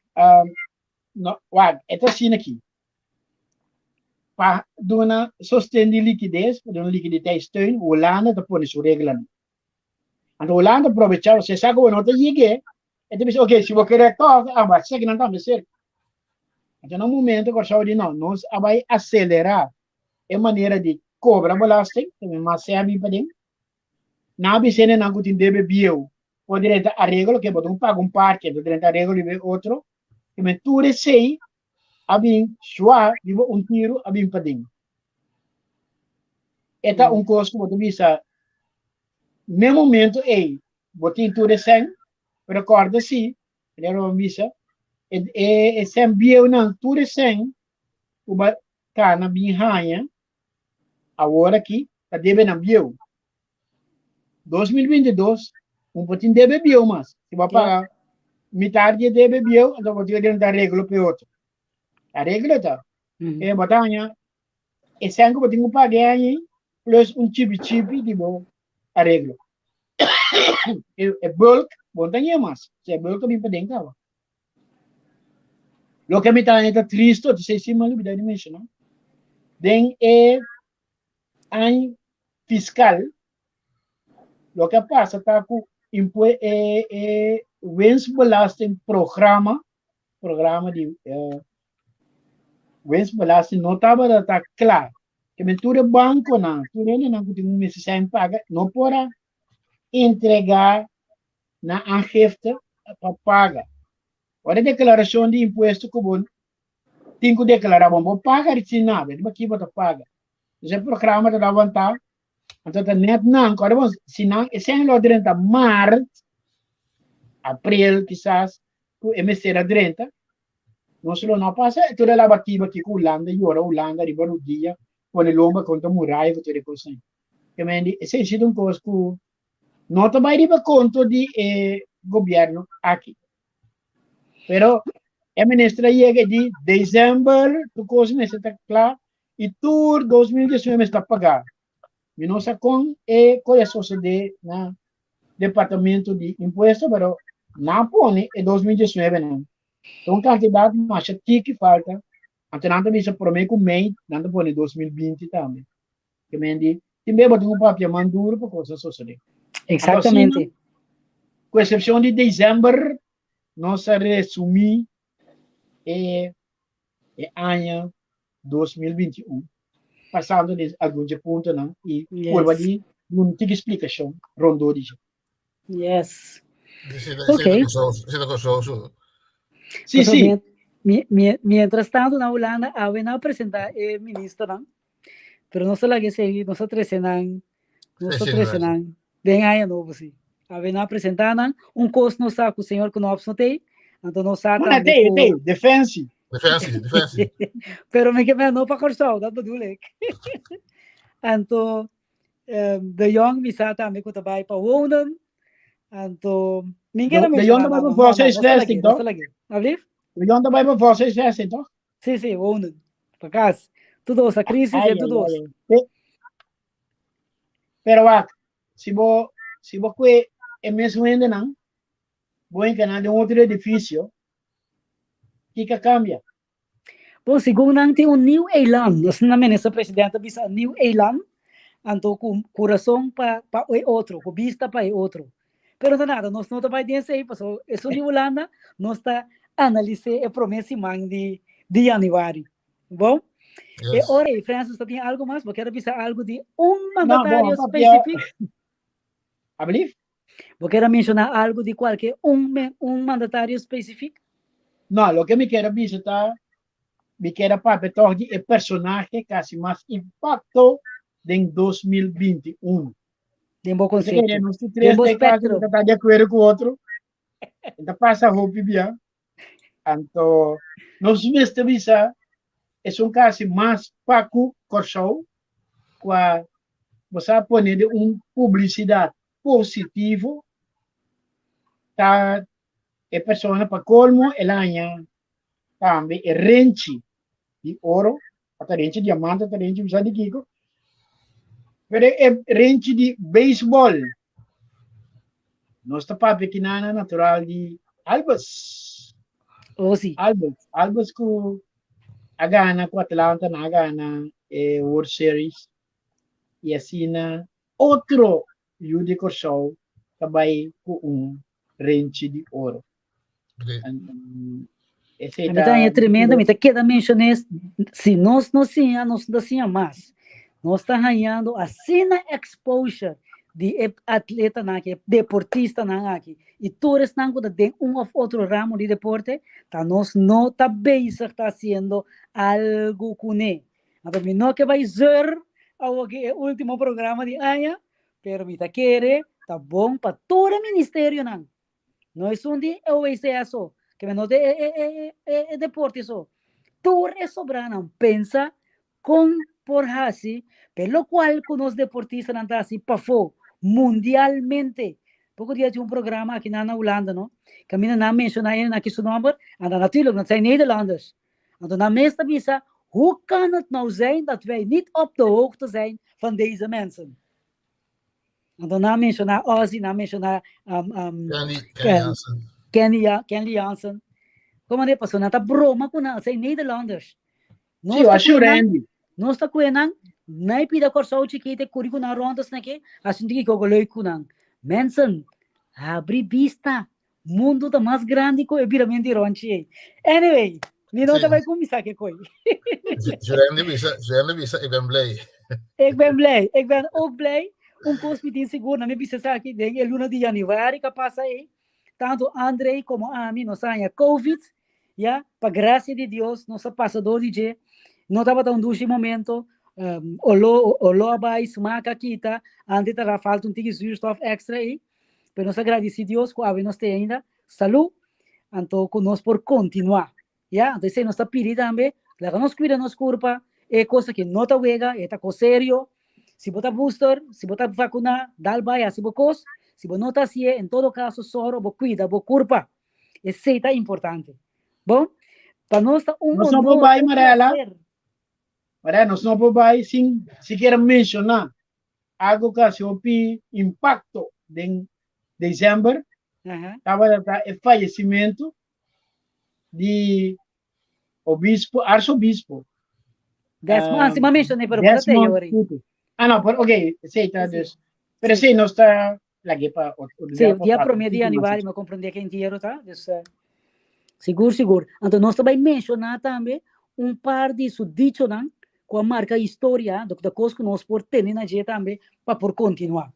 no, wak, e ta asina aki. Pa duna sosten di likides, pa duna likiditeitssteun, Hulanda ta pone su reglanan. Anto Hulanda probecha, si e sa ku bo no ta yeg'é, e ta bisa, oke, si bo kere tòg, a bo esaki nan tambe serka. Anto na un momento Kòrsou di no, nos a bai aselerá e manera di kobra belasting, tambe mas sèbi paden. Nan a bisa hende nan ku tin debe bieu por drenta areglo, ke bo ta paga un parti, anto drenta areglo riba e otro. I men tur esei a bin shua riba un tiru a bin paden. E ta un kos ku bo ta bisa n'e momento ei bo tin tur e sèn, pero kòrda si, manera bo a bisa, e e sèn bieunan tur e sèn ku bo a kana bin haña awor aki ta debe nan bieu. 2022 un por tin debe bieu mas. Si bo a paga mitar di e debe bieu, anto bo tin ku areglo pa e otro. Areglo ta, e bo ta haña e sèn ku bo tin ku paga e aña ei plus un chipi chipi di bo areglo. E bulk bo no ta haña mas. Si e bulk a bin paden kaba. Loke mi ta haña ta tristo, ta esei si mi a lubida di menshoná. Den e aña fiskal, loke a pasa ta ku e e winstbelastingprogramma, programa di winstbelasting no tabata ta kla. Ke men tur e bankonan, tur hendenan ku tin un mester sèn paga, no por a entregá na aangifte pa paga. Ora declaracion di impuesto cu bo tin cu declara, bo no paga sin nada, riba ki bo ta paga. Dus e programa ta levanta, anto ta net nan, ora bo, si nan, e sèn lo drenta maart, april kisas, cu e mester a drenta, nos lo no pasa tur e labatiba aki cu Hulanda, yora Hulanda riba rudia, pone lomba contra muraya cu tur e cosnan. Ke men di, esei si ta un cos cu No ta bai riba konto di e gobierno aki. Pero e minister a yega di december tur kos mester ta kla i tur 2019 mester ta pagá. Mi no sa kon e kos a sosodé na departamento di impuesto, pero nan a pone e 2019 nan. Ta un kantidat masha tiki falta. Anto nan ta bisa promé ku mei nan ta pone 2020 tambe. Ke men di, tin be bo tin ku papia man duru pa kos a sosodé. Exactamente. Anto asina, ku eksepshon di december, nos a resumí e e aña 2021, pasando den algun dje puntonan i purba di duna un tiki splikashon rondó di dje. Yes. Ok. Sí, sí. Mientras tanto na Hulanda awe nan a presenta e ministernan. Pero nos ta laga esei, nos ta trese nan, nos ta trese nan den aña nobo si. Awe nan a presentá nan, un kos nos sa ku señor Knops no t'ei, anto nos sa tambe ku... Tei, defensie. Defensie, defensie. Pero mi ke men no pa Kòrsou, dat bedoel ik. Anto De Jong mi sa tambe ku ta bai pa wonen, anto mi ke De Jong ta bai pa volkshuisvesting, toch? Alblief? De Jong ta bai pa volkshuisvesting, toch? Sí, sí, wonen. Pa kas. Tur dos, a crisis e tur dos. Pero wak, si bo, si bo kue e mesun hendenan, bo hinka nan den otro edifisio, kiko a kambia? Bon, segun nan tin un nieuw elan, asina minister president a bisa, un nieuw elan, anto ku kurason pa pa e otro, ku bista pa e otro. Pero no ta nada, nos no ta bai den esei, pasobra esun di Hulanda nos ta analis'é e promé siman di di yanüari. Bon? E ora ei, Francis, ta tin algu mas? Bo kier a bisa algu di un mandatario spesifik? Ablief? Bo kier a menshoná algu di kualke un un mandatario spesifik? No, loke mi kier a bisa ta, mi kier a papia tòg di e personahe ku hasi mas impakto den 2021. Den bo konsepto. Nos tin tres Den bo den kasa spektro. ku ta di akuerdo ku otro. E ta pasa hopi bia. Anto nos mester bisa esun kasi mas pa ku Kòrsou kua bo sa pone den un publisidat positivo ta e persona pa kolmo el haña tambe e renchi di oro, ata renchi diamante, ata renchi mi sa di kiko, pero e renchi di beisbòl nos ta papia kinana natural di Albers. Oh, si. Albers, Albers ku a gana ku Atlanta, nan a gana e World Series i asina otro yu di Kòrsou ta bai ku un renchi di oro. Esei ta mi ta tremendo, mi ta keda mencioné, si nos no siña, nos no ta siña mas. Nos ta hañando asina exposure di e atletanan aki, e deportistanan aki, i tur esnan ku ta den un of otro ramo di deporte, ta nos no ta bezig ta hasiendo algu kuné. Anto mi no ke bai zeur awoki e ultimo programa di aña, pero mi ta kere ta bon pa tur e ministerionan. No esun di OECA so, ke no ta e deporte so. Tur e sobranan pensa kon por hasi pe lokual ku nos deportistanan ta hasi pafó mundialmente. Poko dia tin un programa aki nan na Hulanda no, kaminda nan menshoná hende nan ki su nòmber, anto natuurlik nan ta Nederlanders. Anto nan mes ta bisa, hoe kan het nou zijn dat wij niet op de hoogte zijn van deze mensen? Anto nan menshoná Ozzy, nan menshoná um, um, Kenny, Kenny Jansen. Kenny, ja, Kenley Jansen. Como de paso, nan ta broma ku nan, zijn Nederlanders. Nos Sí, ta kue nan, nos ta kue nan, nai pida Kòrsou chikito, kuri ku nan rond asina hasi un tiki koko leuk ku nan. Mensen, habri bista. Mundu ta mas grandi ku e birament di ronchi ei. Anyway, mi no ta bai kuminsá ke koi. Julian bisa, Julian bisa, ik ben blij. Ik ben blij. Ik ben ook blij. Un kos mi tin sigur, na mi bisa esaki den e luna di januari ka pasa ei. Tantu André komo ami nos a haña Covid, ya, pa grasia di Dios nos a pasa dor di dje. No tabata un dushi momento, um, oló, oló a bai, smak a kita, antes ta falta un tiki zuurstof extra ei. Pero nos a gradisí Dios ku awe nos te ainda salú, anto ku nos por kontinuá. Ya, anto esei nos ta pidi tambe, laga nos kuida nos kurpa, e kos aki no ta wega, e ta kos serio. Si bo ta booster, si bo ta vakuná, dal bai hasi bo kos. Si bo no ta hasié, en todo kaso sòru bo kuida bo kurpa. Esei ta importante. Bon, pa nos ta un Nos no por honor, bai, un Marela. placer. Marela, nos no por bai sin sikiera menshoná Algo ku hasi hopi impakto den desèmber tabata ta e fayesimentu di obispo, arsobispo. Desmond, ah, si m'a menshoné, pero bo ta te Desmond yori. Tutu. Ah, no, pero ok, esei ta Sí. dus. Pero Sí. esei nos ta lag'é pa otro Sí, dia pa dia papia promé un di tiki mas januari, m'a komprendé ke entiero ta, dus sigur, sigur. Anto nos ta bai menshoná tambe un par di su dichonan ku a marka historia, dok ta kos ku nos por tene na dje tambe pa por kontinuá.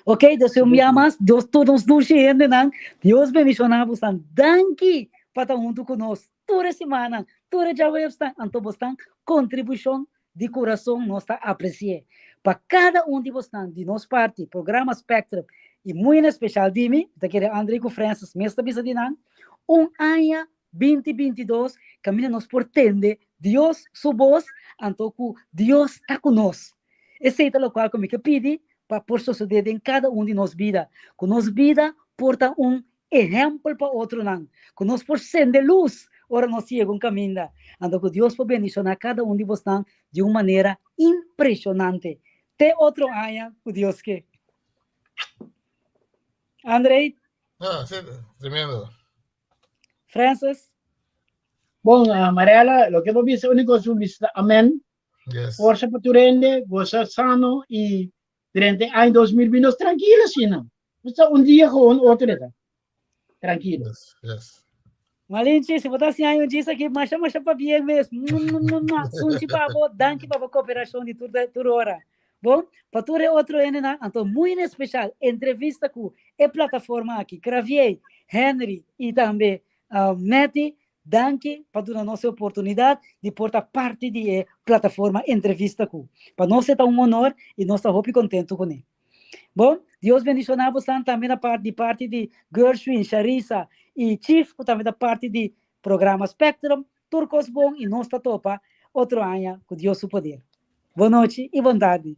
Ok, dus un bia mas, Dios tur nos dushi hendenan, Dios bendishoná bosnan. Danki pa ta huntu ku nos tur e simannan, tur e djaweps nan, anto bosnan kontribushon. Di kurason nos ta apresi'é. Pa kada un di bosnan di nos parti, programa Spectrum i muy en espeshal di mi, mi ta kere André ku Francis mes ta bisa di nan, un aña binti 22 kaminda nos por tende Dios su bos anto ku Dios ta ku nos. Esei ta lokual ku mi ke pidi pa por sosodé den kada un di nos bida, ku nos bida por ta un ehèmpel pa otronan, ku nos por sende lus ora nos yega un kaminda. Anto ku Dios por bendishoná kada un di bosnan di un manera impreshonante. Te otro aña ku Dios ke. Andrei? Ah, sí, tremendo. Francis? Bon, Mariela, loke bo bisa, úniko su bisa amen. Yes. Forsa pa tur hende, gosa sano i durante aña 2022 trankilo asina. Nos ta un dia gewoon otro eta. Trankilo. Yes, yes. Malinchi, si bo ta hasi aña un djis aki, masha masha pabien mes. Sunchi pa bo, danki pa bo koperashon di tur tur ora. Bon, pa tur e otro hendenan, anto muy en espeshal entrevista ku e plataforma aki, Kravier, Henry i tambe Matty, Danki pa duna nos e oportunidat di por ta parti di e plataforma Entrevista Ku. Pa nos e ta un honor i nos ta hopi kontentu kuné. Bon, Dios bendishoná bosan tambe na parti di parti di Gershwin, Sharisa i Chief ku tambe ta parti di programa Spectrum. Tur kos bon i nos ta topa otro aña ku Dios su poder. Bon nochi i bon tardi.